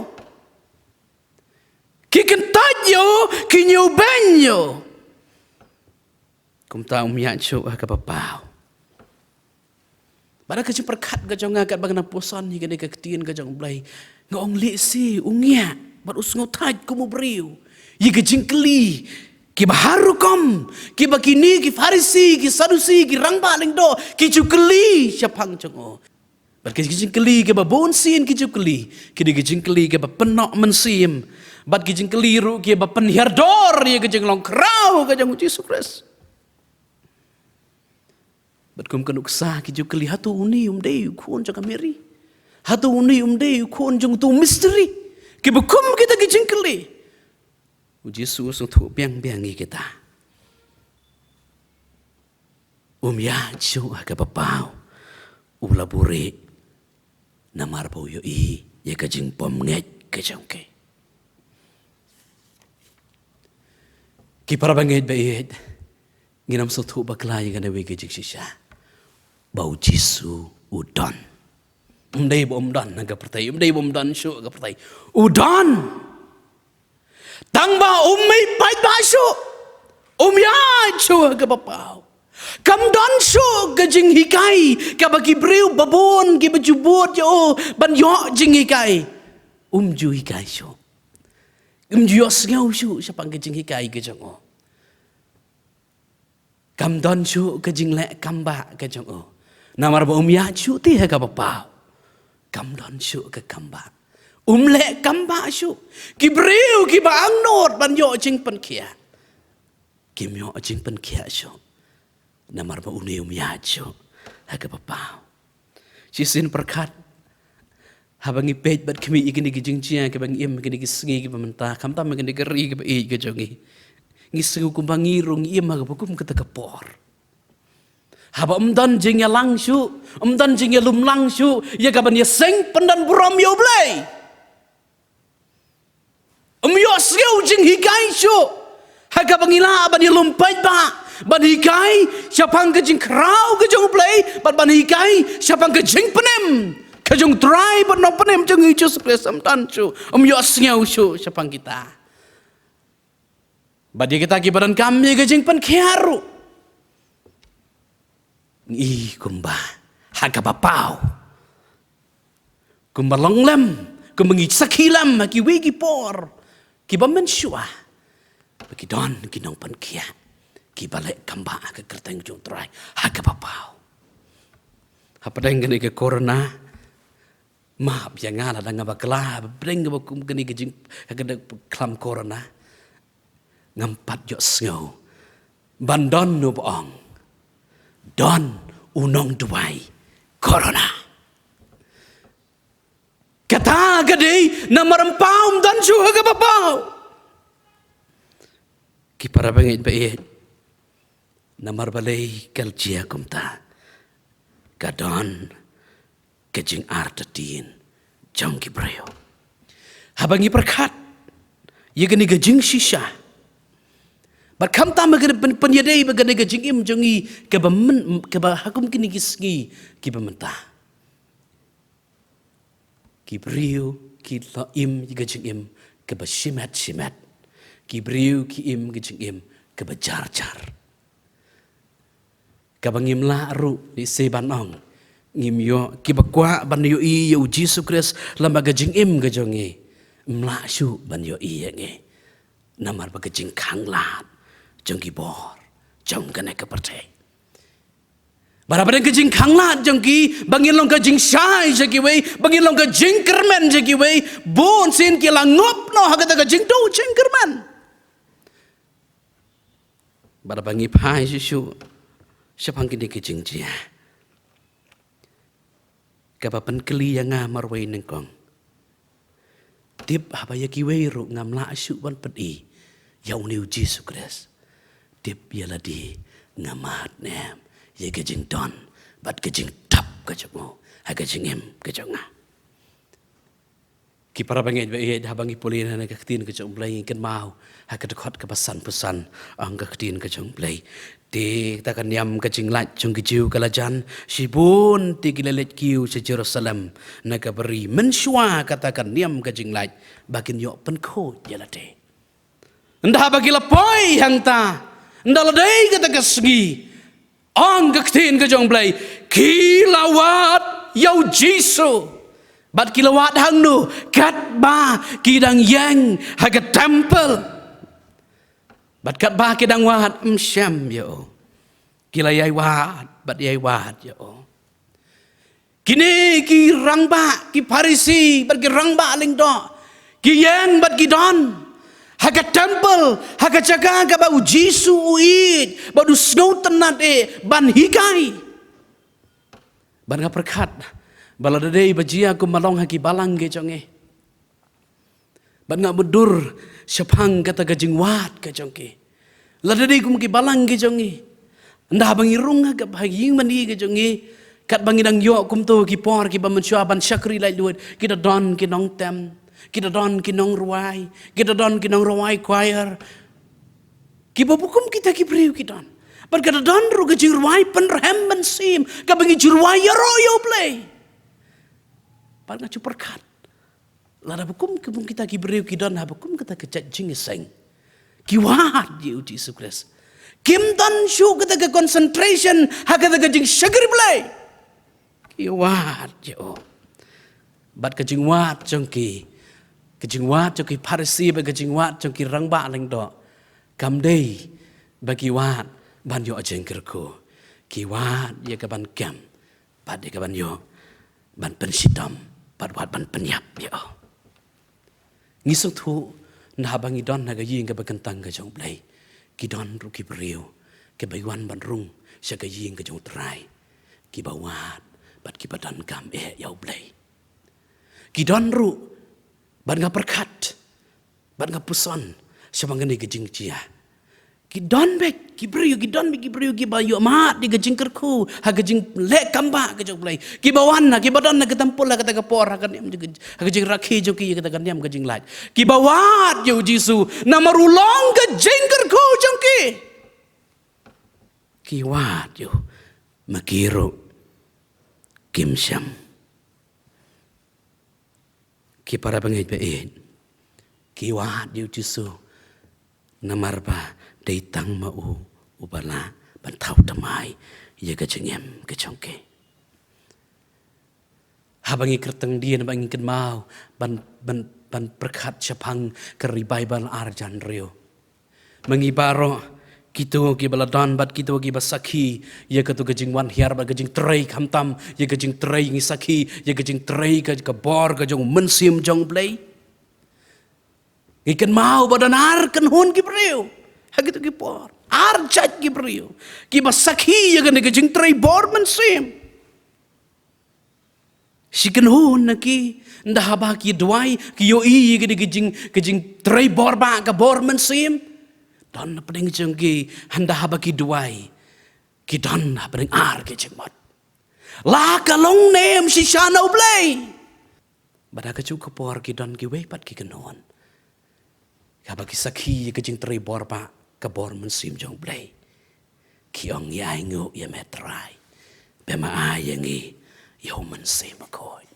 Ki kyntait ïa u, ki ñiewbeiñ ïa u. Kumta um ïaid shuh ha kaba paw. Bad ha ka jingpyrkhat ka jong nga katba nga nang puson ïa kane ka ktien ka jong U Blei, nga ong lehse u ngiah bad u sngewthait kum u briew ïa ka jingkylli kiba har rukom, kiba kine ki Pharisi, ki Sadusi, ki rangbah lyngdoh ki ju kylli shaphang jong u. Bad ki jingkylli kiba bun sien ki ju kylli, ki dei ki jingkylli kiba pynnoh mynsiem, bad ki jingkylli ruh kiba pynhiar dor ïa ka jinglong khraw ka jong U Jisu Khrist. Bad kum ka nuksa ki ju kylli, hato une um dei u khun jong ka Mary? Hato une um dei u khun jong uto u mistri? Kiba kum kita ki jingkylli, U Jisu u sngewthuh biang biang ïa kita. Um ïaid shuh ha kaba paw, u la buhrieh, namar ba u ïohi ïa ka jingbymngeit ka jong ki. Ki para bangeit ba ïeit, ngin ym sngewthuh bakla ïa kane kawei ka jingshisha, ba U Jisu u don. Um dei ba um don ha ka pyrthei, um dei ba um don shuh ha ka pyrthei. U don. Tang ba um mih paidbah shuh, um ïaid shuh ha kaba paw. Kam don shuh ka jinghikai kaba ki briew babun kiba ju bud ïa u ban ïoh jinghikai. Um ju hikai shuh. Um ju ïohsngew shuh shaphang ka jinghikai ka jong u. Kam don shuh ka jingleh kambah ka jong u, namar ba um ïaid shuh te ha kaba paw. Kam don shuh ka kambah. Um leh kambah shuh. Ki briew kiba angnud ban ïoh jingpynkhiah, kim ïoh jingpynkhiah shuh, namar ba une um ïaid shuh ha kaba paw. Shisien pyrkhat, haba ngi peit bad khmih ïa kine ki jingjia kiba ngi im ha kine ki sngi kiba mynta, khamtam ha kine ki ri kiba ïeit ka jong ngi, ngi sngew kumba ngi ruh ngi im ha kaba kum kata ka por. Haba ym don jingïalang shuh, ym don jingïalum lang shuh ïa ka ban ïaseng pyndon burom ïa U Blei. Ym ïohsngew jinghikai shuh ha kaba ngi lah ban ïalum paidbah, ban hikai shaphang ka jingkhraw ka jong U Blei, bad ban hikai shaphang ka jingpynim ka jong U Trai bad Nongpynim jong ngi Jisu Khrist. Ym don shuh, ym ïohsngew shuh shaphang kita. Bad ïa kita kiba donkam ïa ka jingpynkhiah ruh, ngi i kumba ha kaba paw, kumba long lem, kumba ngi sakhi lem ha kiwei ki por kiba mynshuwa, ba ki don ki nongpynkhiah kiba leh kambah ha ka kyrteng jong U Trai ha kaba paw. Hapdeng kane ka corona, map ïa nga lada nga bakla hapdeng kaba kum kane ka jing, ha kane ka khlam corona, ngam pat ïohsngew ban don uba ong, don u nongduwai corona. Kata ka dei namar ym paw, ym don shuh ha kaba paw. Ki para bangeit ba ïeit, namar balei ka la jia kumta? Ka don ka jingartatien jong ki briew. Haba ngi pyrkhat ïa kane ka jingshisha, bad khamtam ha kane pyn, pynïadei bad kane ka jingim jong ngi kaba myn, kaba ha kum kine ki sngi kiba mynta, ki briew ki la im ïa ka jingim kaba shimet shimet. Ki briew ki im ka jingim kaba jar jar. Kaba ngim lah ruh lehse ban ong, ngim ïoh, kiba kwah ban ïohi ïa U Jisu Khrist lem ha ka jingim ka jong ngi, ym lah shuh ban ïohi ïa ngi, namar ba ka jingkhanglad jong ki bor jong kane ka pyrthei. Bad hapdeng ka jingkhanglad jong ki, ba ngin long ka jingshai sha kiwei, ba ngin long ka jingkyrmen sha kiwei, bun sien ki la ngup noh ha kata ka jingduh jingkyrmen. Bad haba ngi phai shuh shuh shaphang kine ki jingjia, kaba pynkylli ïa nga marwei nyngkong. Tip haba ïa kiwei ruh ngam lah shuh ban pyni ïa une U Jisu Khrist, tip ïa lade nga mad ne em ïa ka jingdon bad ka jingtap ka jong u ha ka jingim ka jong nga. Ki para bangeit ba ïeit, haba ngi pule na ka ktien ka jong U Blei, ngi kynmaw ha ka dkhot kaba sanphew san, ong ka ktien ka jong U Blei: Te kata ka niam ka jinglait jong ki Jiw ka la jan shibun, te ki la leit kiew sha Jerusalem na ka bri mynshuwa kata ka niam ka jinglait, ba kin ïoh pynkhuid ïa lade. Ynda haba ki la poi hangta, ynda la dei kata ka sngi, ong ka ktien ka jong U Blei, ki la wad ïa U Jisu. Bad ki la wad hangno? Katba ki dang ïeng ha ka temple. Bad katba ki dang wad, ym shem ïa u. Ki la ïai wad bad ïai wad ïa u. Kine ki rangbah, ki Pharisi bad ki rangbah lyngdoh, ki ïeng bad ki don ha ka temple, ha ka jaka kaba U Jisu u ïeit bad u sngewtynnad eh ban hikai. Bad nga pyrkhat ba lada dei ba jia kumba long ha ki balang ki jong ngi, bad nga mutdur shaphang kata ka jingwad ka jong ki, lada dei kum ki balang ki jong ngi, ynda haba ngi rung ha ka, ha ka ïing mane ka jong ngi, katba ngi dang ïoh kumto ki por kiba mynshuwa ban shakri laitluid, ki da don ki nongtem, ki da don ki nongrwai, ki da don ki nongrwai choir, kiba ba kum kita ki briew ki don. Bad ka da don ruh ka jingrwai pynrhem mynsiem kaba ngi ju rwai ïaroh ïa U Blei. Bad nga ju pyrkhat, lada ba kum ki, kum kita ki briew ki don ha ba kum kata ka jait jingïaseng, ki wad ïa U Jisu Khrist, kim don shuh kata ka concentration ha kata ka jingshakri Blei, ki wad ïa u. Bad ka jingwad jong ki, ka jingwad jong ki Pharisi bad ka jingwad jong ki rangbah lyngdoh, kam dei ba ki wad ban ïoh jingkyrkhu. Ki wad ïa ka ban kem, bad ïa ka ban ïoh ban pynshitom, bad wad ban pynïap ïa u. Ngi sngewthuh, ynda haba ngi don ha ka ïing kaba kyntang ka jong U Blei, ki don ruh ki briew kiba wan ban rung sha ka ïing ka jong U Trai, kiba wad bad kiba donkam eh ïa U Blei. Ki don ruh, bad nga pyrkhat, bad nga puson shaphang kane ka jingjia, ki don beit ki briew, ki don beit ki briew kiba ïohmad ïa ka jingkyrkhu ha ka jingleh kam bah ka jong U Blei, kiba wan, kiba don ha ka temple ha kata ka por, ha ka niam, ha ka jingrakhe jong ki ïa kata ka niam ka jinglait, kiba wad ïa U Jisu namar u long ka jingkyrkhu jong ki. Ki wad ïa u, ma ki ruh kim shem. Ki para bangeit ba ïeit, ki wad ïa U Jisu namar ba dei tang ma u uba lah ban thaw thymmai ïa ka jingim ka jong ki. Haba ngi kyrteng dien, haba ngi kynmaw ban, ban, ban pyrkhat shaphang ka revival ar hajar hynriew, ma ngi baroh, kito kiba la don bad kito kiba sakhi ïa kato ka jingwan hiar bad ka jingtrei, khamtam ïa ka jingtrei, ngi sakhi ïa ka jingtrei ka, ka bor ka jong U Mynsiem jong U Blei. Ngi kynmaw ba don ar kynhun ki briew ha kito ki por, ar jait ki briew kiba sakhi ïa kane ka jingtrei bor mynsiem. Shi kynhun na ki, ynda haba ki duwai, ki ïohi ïa kane ka jing, ka jingtrei bor bah ka bor mynsiem, don hapdeng jong ki, ynda haba ki duwai, ki don hapdeng ar ki jingmut. La ka long ne em shisha na U Blei? Bad ha kajuh ka por ki don kiwei pat ki kynhun, haba ki sakhi ïa ka jingtrei bor bah ka bor mynsiem jong U Blei, ki ong, ngi ainguh ïa me Trai, ba me ai ïa ngi ïa U Mynsiem Bakhuid,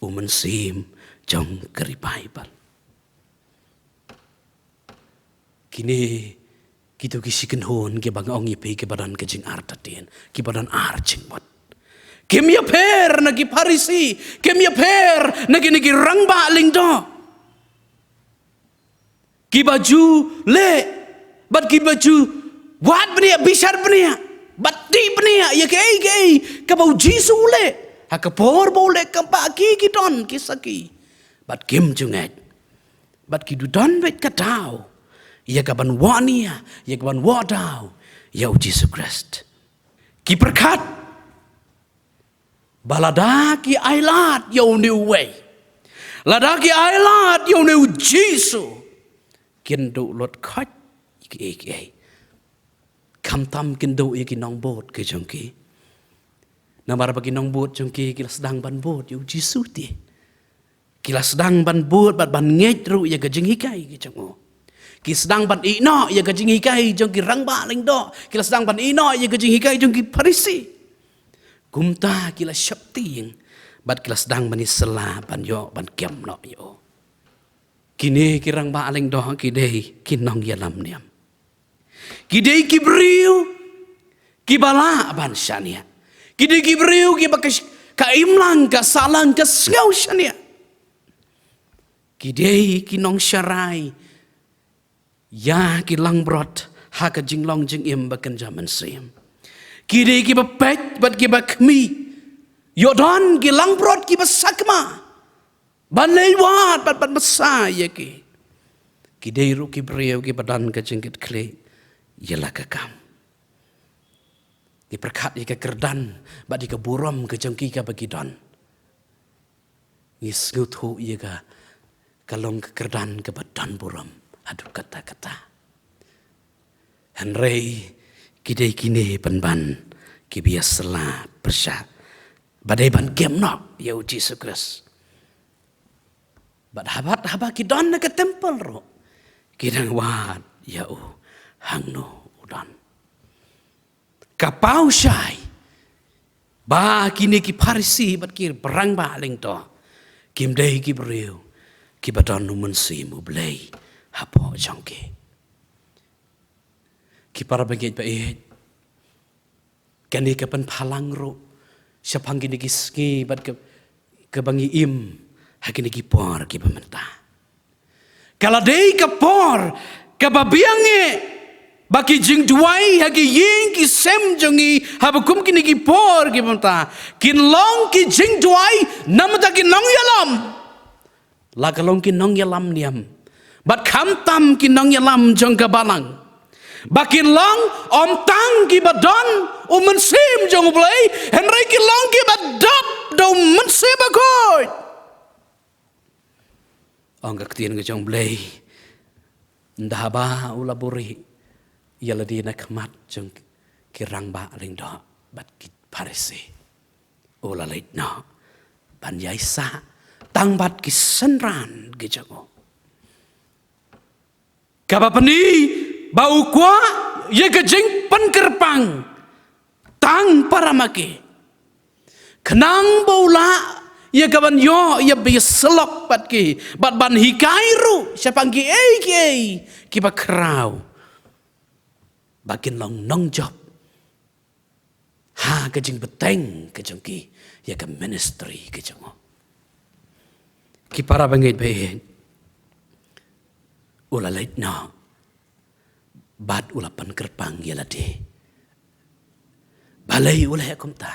U Mynsiem jong ka revival. Kine kito ki shi kynhun kiba nga ong ïa phi kiba don ka jingartatien, kiba don ar jingmut. Kim ïapher na ki Pharisi, kim ïapher na kine ki rangbah lyngdoh, kiba ju leh bad kiba ju wad bniah, bishar bniah bad tih bniah ïa kaei kaei kaba U Jisu u leh ha ka por ba u leh kam bah. Ki, ki don ki sakhi, bad kim ju ngeit, bad ki ju don beit ka daw ïa ka ban wahnia, ïa ka ban wahdaw ïa U Jisu Khrist. Ki pyrkhat ba lada ki ailad ïa une uwei, lada ki ailad ïa une U Jisu, kin duh lut khoit ïa kiei kiei. Khamtam kin duh ïa ki nongbud ki jong ki, namar ba ki nongbud jong ki ki la sdang ban bud ïa U Jisu te. Ki la sdang ban bud bad ban ngeit ruh ïa ka jinghikai ki jong u. Ki sdang ban ïehnoh ïa ka jinghikai jong ki rangbah lyngdoh. Ki la sdang ban ïehnoh ïa ka jinghikai jong ki Pharisi. Kumta ki la sheptieng bad ki la sdang ban ïasylla ban ïoh ban kem noh ïa u. Kine ki rangbah lyngdoh ki dei ki nongïalam niam. Ki dei ki briew kiba lah ban shaniah. Ki dei ki briew kiba ka, ka imlang, ka sahlang, ka sngew shaniah. Ki dei ki nongsharai ïa ki langbrot ha ka jinglong jingim ba kynja mynsiem. Ki dei kiba peit bad kiba khmih ïoh don ki langbrot kiba sakma ban leit wad bad ban bsa ïa ki. Ki dei ruh ki briew kiba don ka jingkitkhlieh ïa la ka kam. Ngi pyrkhat ïa ka kyrdan bad ïa ka burom ka jong ki kaba ki don. Ngi sngewthuh ïa ka, ka long ka kyrdan kaba don burom haduh katta katta. Hynrei ki dei kine pynban kiba ïasylla pyrshah ba dei ban kem noh ïa u Jisu Khrist. Bad haba, haba ki don na ka templ ruh ki dang wad ïa u hangno u don. Ka paw shai ba kine ki Pharisi bad ki rangbah lyngdoh kim dei ki briew kiba don u Mynsiem U Blei hapoh jong ki. Ki para bangeit ba ïeit, kane ka pynpaw lang ruh shaphang kine ki sngi bad ka, kaba ngi im ha kine ki por kiba mynta. Ka la dei ka por kaba biang eh ba ki jingduwai ha ki ïing ki sem jong ngi haba kum kine ki por kiba mynta kin long ki jingduwai namar ki nongïalam. La ka long ki nongïalam niam bad khamtam ki nongïalam jong ka balang. Ba kin long ym tang kiba don u Mynsiem jong U Blei, hynrei kin long kiba dap da u Mynsiem Bakhuid. Ong ka ktien ka jong U Blei, ynda haba u la buhrieh ïa lade na khmat jong ki rangbah lyngdoh bad ki Pharisi, u la leit noh ban ïaisah tang bad ki synran ki jong u. Kaba pyni ba u kwah ïa ka jingpynkyrpang tang para ma ki, khnang ba u lah ïa ka ban ïoh ïa ba ïasyllok bad ki bad ban hikai ruh shaphang kiei kiei kiba khraw, ba kin long nongjop ha ka jingbteng ka jong ki ïa ka ministry ka jong u. Ki para bangeit ba ïeit, u la leit noh bad u la pynkyrpang ïa lade. Balei u leh kumta?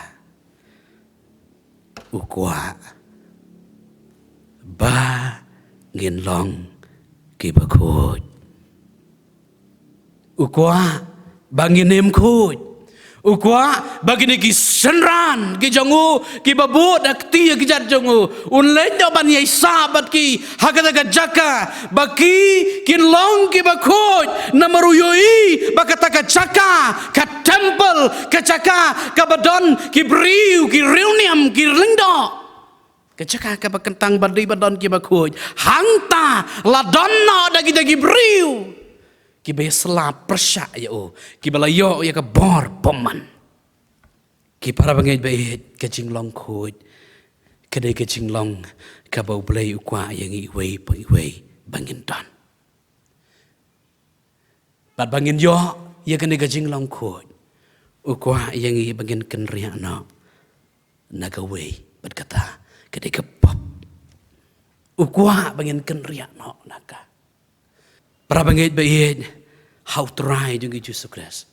U kwah ba ngin long kiba khuid. U kwah ba ngin im khuid. U kwah ba kine ki synran ki jong u kiba bud ha kti ha kjat jong u, un leit noh ban ïaisah bad ki ha kata ka jaka, ba ki kin long kiba khuid. Namar u ïohi ba kata ka jaka, ka temple, ka jaka kaba don ki briew, ki riewniam, ki lyngdoh, ka jaka kaba kyntang ba dei ba don kiba khuid, hangta la don noh da kita ki briew kiba ïasylla pyrshah ïa u, kiba la ïoh ïa ka bor bymman. Ki para bangeit ba ïeit, ka jinglong khuid ka dei ka jinglong kaba U Blei u kwah ïa ngi iwei pa iwei ba ngin don. Bad ba ngin ïoh ïa kane ka jinglong khuid, u kwah ïa ngi ba ngin kynriah noh na kawei bad kata ka dei ka pop. U kwah ba ngin kynriah noh na ka. Para bangeit ba ïeit, ha U Trai jong ngi Jisu Khrist,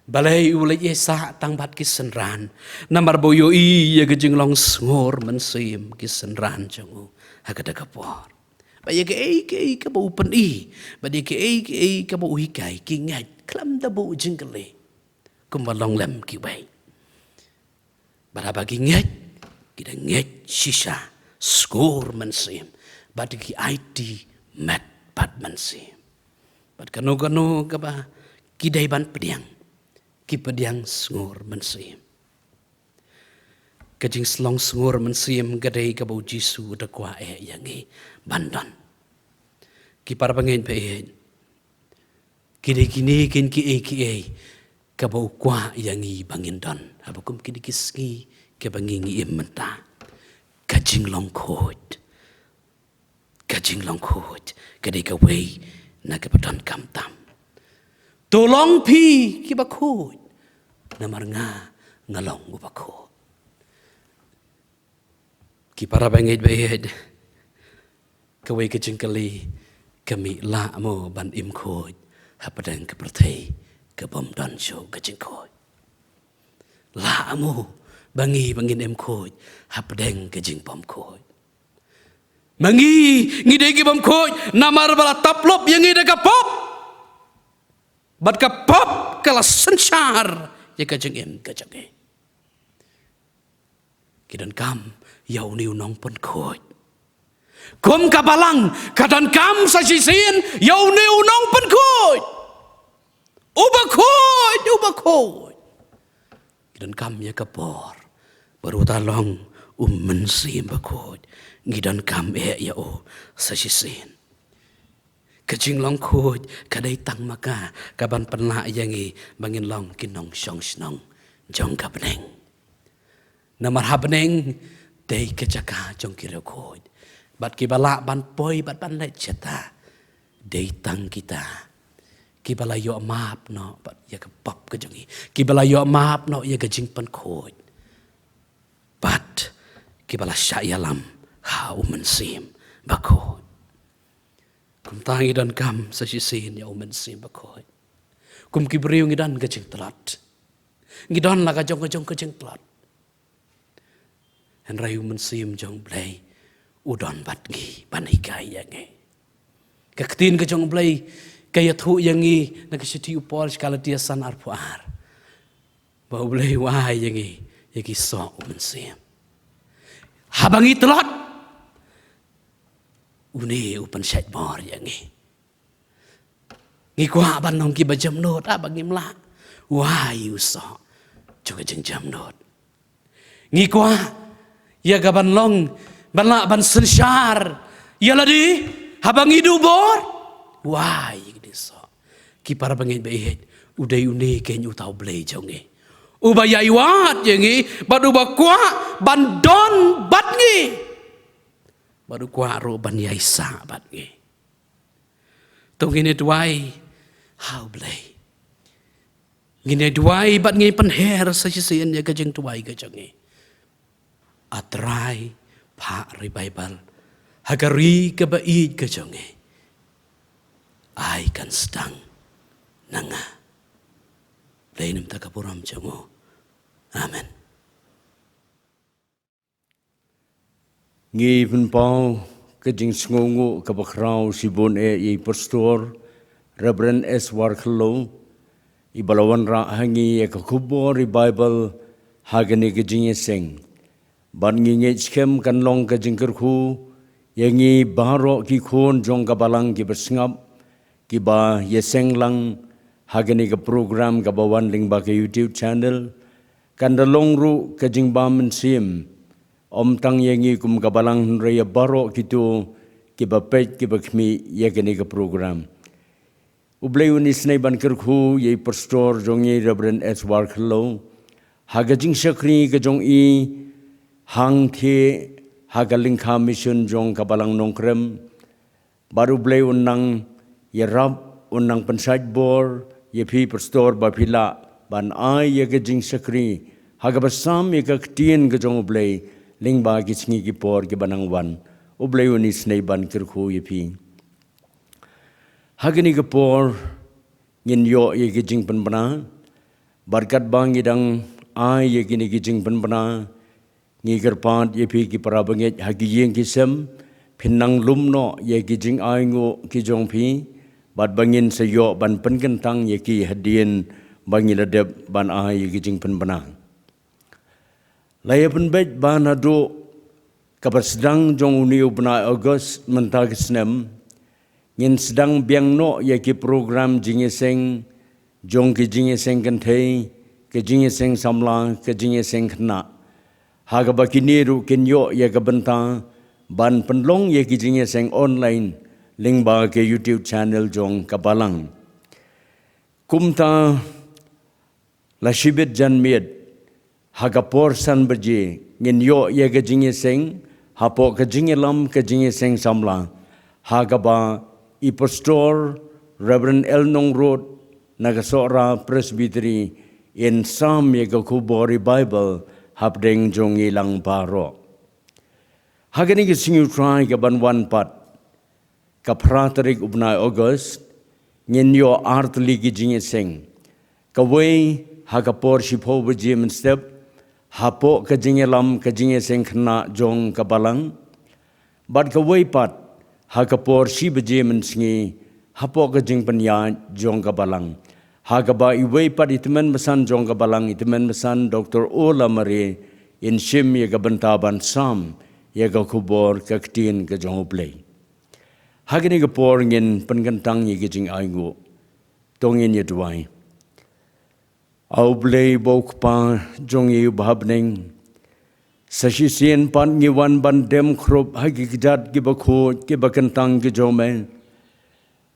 balei u leit ïaisah tang bad ki synran? Namar ba u ïohi ïa ka jinglong sngur mynsiem ki synran jong u ha kata ka por. Ba ïa kaei kaei kaba u pyni, ba ïa kaei kaei kaba u hikai, ki ngeit khlem da buh jingkylli kumba long lem kiwei. Bad haba ki ngeit, ki da ngeit shisha, sngur mynsiem, bad ki aiti met bad mynsiem. Bad kano kano kaba ki dei ban pdiang, ki pdiang sngur mynsiem. Ka jingslong sngur mynsiem ka dei kaba u Jisu u da kwah eh ïa ngi ban don. Ki para bangeit ba ïeit, ki dei kine kin kiei kiei kaba u kwah ïa ngi ba ngin don, haba kum kine ki sngi kaba ngi ngi im mynta. Ka jinglong khuid. Ka jinglong khuid ka dei kawei na kaba donkam tam. To long phi kiba khuid, namar nga nga long uba khuid. Ki para bangeit ba ïeit, kawei ka jingkylli, ka mih lah mo ban im khuid hapdeng ka pyrthei ka bym don shuh ka jingkhuid? Lah mo ba ngi ba ngin im khuid hapdeng ka jingbymkhuid? Ma ngi, ngi dei ki bymkhuid namar ba la tap lup ïa ngi da ka pop. Bad ka pop ka la synshar ïa ka jingim ka jong ngi. Ki donkam ïa une u nongpynkhuid. Kum ka balang ka donkam sa shisien ïa une u nongpynkhuid. Uba khuid, uba khuid. Ngi donkam ïa ka bor. Bad uta long u Mynsiem Bakhuid. Ngi donkam eh ïa u sa shisien. Ka jinglong khuid ka dei tang ma ka kaban pynlah ïa ngi ba ngin long ki nongshong shnong jong ka bneng. Namar ha bneng dei ka jaka jong ki riewkhuid. Bad kiba lah ban poi bad ban leit shata dei tang kita kiba la ïoh map noh bad ïa ka pop ka jong ngi, kiba la ïoh map noh ïa ka jingpynkhuid, bad kiba la shah ïalam ha u Mynsiem Bakhuid. Kumta ngi donkam sa shisien ïa u Mynsiem Bakhuid. Kum ki briew ngi don ka jingtlot. Ngi don la ka jong ka jong ka jingtlot. Hynrei u Mynsiem jong u Blei u don bad ngi ban hikai ïa ngi. Ka ktien ka jong u Blei ka ïathuh ïa ngi na ka shithi u Paul sha Galatia san arphew ar, ba u Blei u ai ïa ngi ïa ki soh u Mynsiem. Haba ngi tlot, une u pynshait bor ïa ngi. Ngi kwah ban long kiba jemnud, ah, ba ngim lah. U ai u soh jong ka jingjemnud. Ngi kwah ïa ka ban long, ban lah ban synshar ïa lade haba ngi duh bor. U ai ïa ki soh. Ki para bangeit ba ïeit, u dei une keiñ uta u Blei jong ngi, uba ïai wad ïa ngi bad uba kwah ban don bad ngi, bad u kwah ruh ban ïai sah bad ngi. To ngin ïa duwai ha u Blei. Ngin ïa duwai bad ngin pynher sa shisien ïa ka jingduwai ka jong ngi. A Trai, phah revival ha ka ri kaba ïeit ka jong ngi. Ai kan sdang na nga. Blei, namar ka burom jong u. Amen. Ngi pynpaw ka jingsngewnguh kaba khraw shibun eh ïa i Pastor Reverend S Warkhallo, iba la wanrah ha ngi ïa ka khubor revival ha kane ka jingïaseng. Bad ngi ngeit skhem kan long ka jingkyrkhu ïa ngi baroh ki khun jong ka balang kiba sngap, kiba ïaseng lang ha kane ka program kaba wan lyngba ka YouTube channel. Kan da long ruh ka jingbam mynsiem, ym tang ïa ngi kum ka balang hynrei ïa baroh kito kiba peit kiba khmih ïa kane ka program. U Blei un isynei ban kyrkhu ïa i Pastor jong ngi Reverend S Warkhallo ha ka jingshakri ka jong i hangthie ha ka lyngkha mission jong ka balang Nongkrem. Bad u Blei un nang ïarap, un nang pynshait bor ïa phi Pastor ba phi lah ban ai ïa ka jingshakri ha kaba sam ïa ka ktien ka jong u Blei lyngba ki sngi ki por kiba nang wan. U Blei un isynei ban kyrkhu ïa phi. Ha kane ka por ngin ïoh ïa ki jingpynbna. Bad katba ngi dang ai ïa kine ki jingpynbna, ngi kyrpad ïa phi ki para bangeit ha ki ïing ki sem, phin nang lum noh ïa ki jingainguh ki jong phi, bad ba ngin sa ïoh ban pynkyntang ïa ki hadien ba ngi la dep ban ai ïa ki jingpynbna. La ïa pynbeit ba naduh kaba sdang jong une u bnai August mynta ka snem, ngin sdang biang noh ïa ki program jingïaseng, jong ki jingïaseng kynthei, ki jingïaseng samla, ki jingïaseng khynnah. Ha kaba kine ruh kin ïoh ïa ka bynta ban pynlong ïa ki jingïaseng online lyngba ka YouTube channel jong ka Balang. Kumta la shibit janmiet ha ka por san baje ngin ïoh ïa ka jingïaseng hapoh ka jingïalam ka jingïaseng samla ha kaba i Pastor Reverend L Nongrut na ka Sohra Presbytery in sam ïa ka khubor i Bible hapdeng jong ngi lang baroh. Ha kane ka sngi U Trai ka ban wan pat, ka phra tarik u bnai August, ngin ïoh artylli ki jingïaseng. Kawei ha ka por shiphew baje mynstep hapoh ka jingïalam ka jingïaseng khynnah jong ka Balang. Bad kawei pat ha ka por shi baje mynsngi hapoh ka jingpynïaid jong ka Balang. Ha kaba iwei pat i tymmen basan jong ka Balang, i tymmen basan Doctor Ola Mare, in shim ïa ka bynta ban sam ïa ka khubor ka ktien ka jong U Blei. Ha kane ka por ngin pynkyntang ïa ka jingainguh. To ngin ïa duwai. A U Blei ba u Kpa jong ngi uba ha bneng, sa shisien pat ngi wan ban dem khrup ha ki kjat kiba khuid kiba kyntang ki jong me,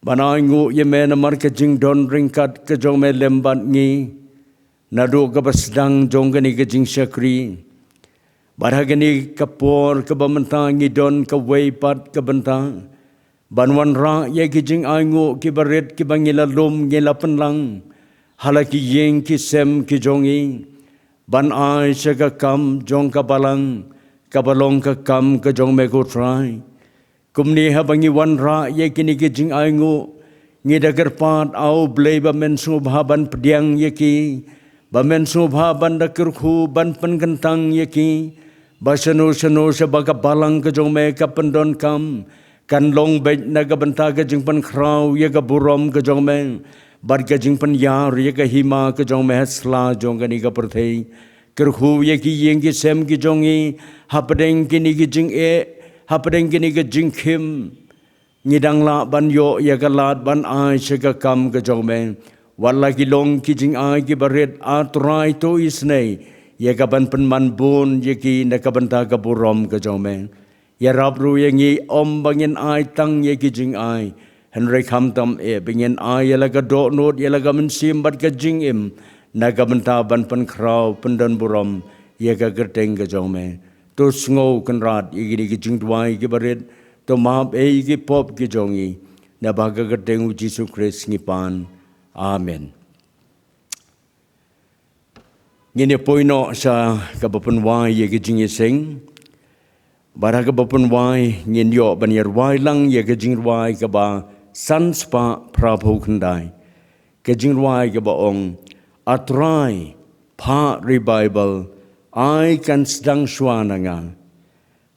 ban ainguh ïa me namar ka jingdon ryngkat ka jong me lem bad ngi naduh kaba sdang jong kane ka jingshakri. Bad ha kane ka por kaba mynta ngi don kawei pat ka bynta ban wanrah ïa ki jingainguh kiba rit kiba ngi la lum ngi la pynlang ha la ki ïing ki sem ki jong ngi, ban ai sha ka kam jong ka Balang kaba long ka kam ka jong me ko Trai. Kumne haba ngi wanrah ïa kine ki jingainguh, ngi da kyrpad, A U Blei, ba men sngewbha ban pdiang ïa ki, ba men sngewbha ban da kyrkhu ban pynkyntang ïa ki, ba shano shano sha ba ka Balang ka jong me ka pyndonkam kan long beit na ka bynta ka jingpynkhraw ïa ka burom ka jong me bad ka jingpynïar ïa ka hima ka jong me ha sla jong kane ka pyrthei. Kyrkhu ïa ki ïing ki sem ki jong ngi hapdeng kine ki jingeh, hapdeng kine ki jingkhim. Ngi dang lah ban ïoh ïa ka lad ban ai sha ka kam ka jong me. Wat la ki long ki jingai kiba rit, A Trai, to isynei ïa ka ban pynman bun ïa ki na ka bynta ka burom ka jong me. Ïarap ruh ïa ngi, ym ba ngin ai tang ïa ki jingai, hynrei khamtam eh ba ngin ai ïa la ka dohnud, ïa la ka mynsiem bad ka jingim na ka bynta ban pynkhraw pyndon burom ïa ka kyrteng ka jong me. To sngew Kynrad ïa kine ki jingduwai kiba rit, to map eh ïa ki pop ki jong ngi, na bynta ka kyrteng U Jisu Khrist ngi pan. Amen. Ngin ïa poi noh sha kaba pynwai ïa ka jingïaseng. Bad ha kaba pynwai ngin ïoh ban ïa rwai lang ïa ka jingrwai kaba san spah phra phew khyndai. Ka jingrwai kaba ong, A Trai, phah revival, ai kan sdang shwa na nga.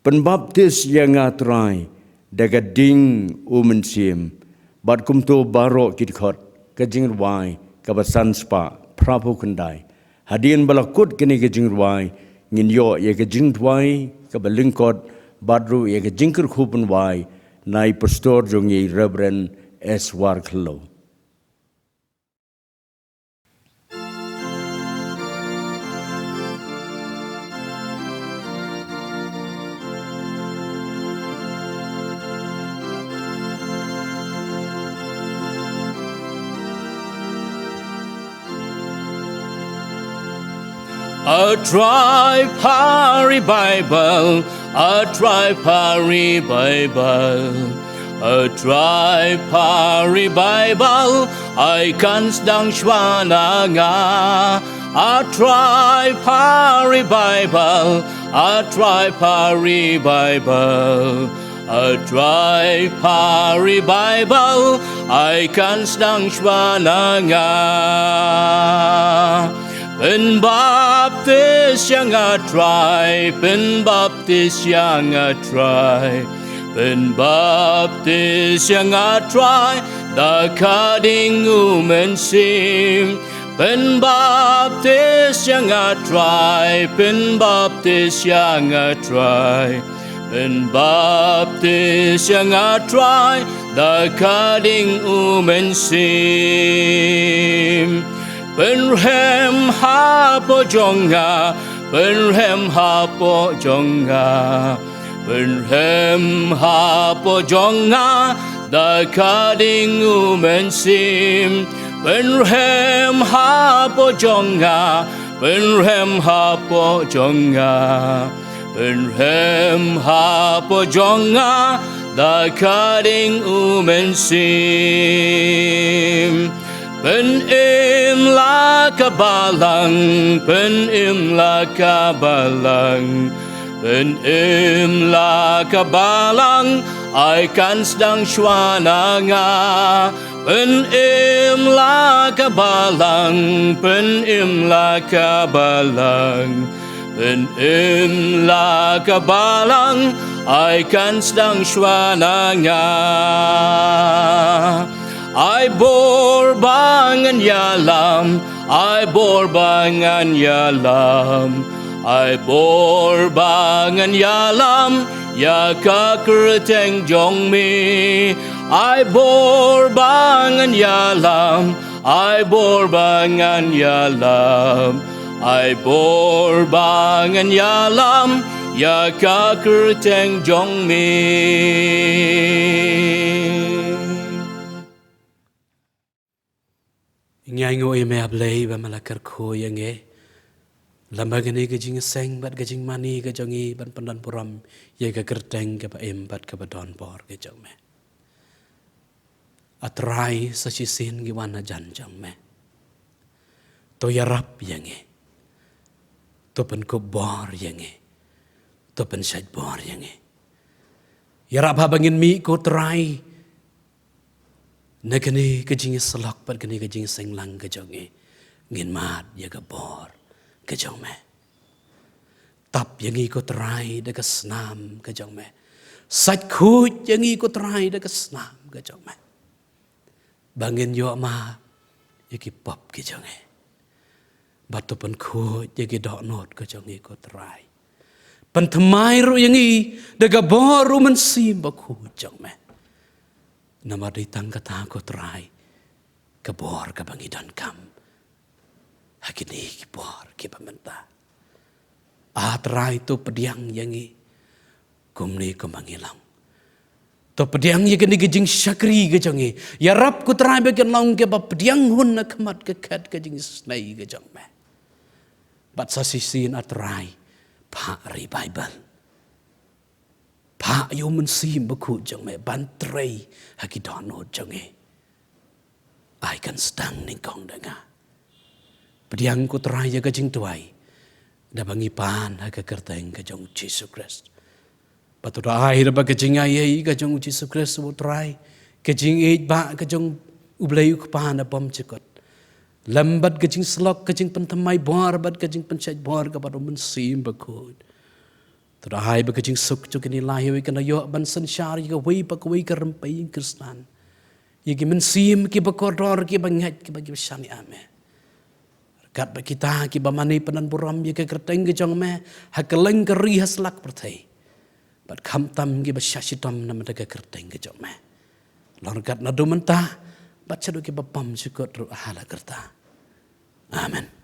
Pynbaptis ïa nga Trai da ka ding U Mynsiem. Bad kumto baroh ki dkhot ka jingrwai kaba san spah phra phew khyndai. Hadien ba la kut kane ka jingrwai, ngin ïoh ïa ka jingduwai kaba lyngkot bad ruh ïa ka jingkyrkhu pynwai na i pastor jong ngi, Reverend S Warkhloo. A Trai, phah revival, A Trai, phah revival, A Trai, phah revival, ai kan sdang shwa na nga. A Trai, phah revival, A Trai, phah revival, A Trai, phah revival, ai kan sdang shwa na nga. Pynbaptis ïa nga Trai, pynbaptis ïa nga Trai, pynbaptis ïa nga Trai da ka ding U Mynsiem. Pynbaptis ïa nga Trai, pynbaptis ïa nga Trai, pynbaptis ïa nga Trai da ka ding U Mynsiem. Pynrhem hapoh jong nga, Pynrhem hapoh jong nga, pynrhem hapoh jong nga da ka ding U Mynsiem. Pynrhem hapoh jong nga, pynrhem hapoh jong nga, pynrhem hapoh jong nga da ka ding U Mynsiem. Pynim la ka balang, pynim la ka balang, pynim la ka balang, ai kan sdang shuwa na nga. Pynim la ka balang, pynim la ka balang, pynim la ka balang, ai kan sdang shuwa na nga. Ai bor ba ngan ïalam, ai bor ba ngan ïalam, ai bor ba ngan ïalam ïa ka kyrteng jong me. Ai bor ba ngan ïalam, ai bor ba ngan ïalam, ai bor ba ngan ïalam ïa ka kyrteng jong me. Ngi ainguh ïa me, A Blei, ba me la kyrkhu ïa ngi lem bad kane ka jingïaseng bad ka jingmane ka jong ngi ban pyndonburom ïa ka kyrteng kaba im bad kaba don bor ka jong me. A Trai, sa shisien ngi wan hajan jong me. To ïarap ïa ngi. To pynkup bor ïa ngi. To pynshait bor ïa ngi. Ïarap haba ngin mih, ko Trai, na kane ka jingïasyllok bad kane ka jingïaseng lang ka jong ngi, ngin mad ïa ka bor ka jong me. Tap ïa ngi, ko Trai, da ka snam ka jong me. Sait khuid ïa ngi, ko Trai, da ka snam ka jong me, ba ngin ïoh map ïa ki pop ki jong ngi. Bad to pynkhuid ïa ki dohnud ka jong ngi, ko Trai. Pynthymmai ruh ïa ngi da ka bor U Mynsiem Bakhuid jong me. Namar dei tang kata, ko Trai, ka bor kaba ngi donkam ha kine ki por kiba mynta. A Trai, to pdiang ïa ngi kumne kumba ngi long. To pdiang ïa kine ki jingshakri ki jong ngi. Ïarap, ko Trai, ba kin long kiba pdiang hun na khmat ka khet ka jingisynei ka jong me. Bad sa shisien, A Trai, phah revival. Phah ïa U Mynsiem Bakhuid jong me ban trei ha ki dohnud jong ngi. Ai kan sdang nyngkong da nga. Pdiang, ko Trai, ïa ka jingduwai da ba ngi pan ha ka kyrteng ka jong U Jisu Khrist. Bad to da ai da ba ka jingaiei ka jong U Jisu Khrist, ko Trai, ka jingïeit ba ka jong U Blei U Kpa na bymjukut, lem bad ka jingsyllok, ka jingpynthymmai bor bad ka jingpynshait bor ka bad U Mynsiem Bakhuid, to da ai ba ka jingsuk jong kine lai wei kan da ïoh ban synshar ïa kawei pa kawei ka rympei Khristan, ïa ki mynsiem kiba kordor, kiba ngeit, kiba, kiba shaniah me. Ryngkat bad kita kiba mane pyndonburom ïa ka kyrteng ka jong me ha kylleng ka ri, ha slak pyrthei, bad khamtam kiba shah shitom na bynta ka kyrteng ka jong me. Long ryngkat naduh mynta bad shaduh kiba bymjukut ruh, ha la karta. Amen.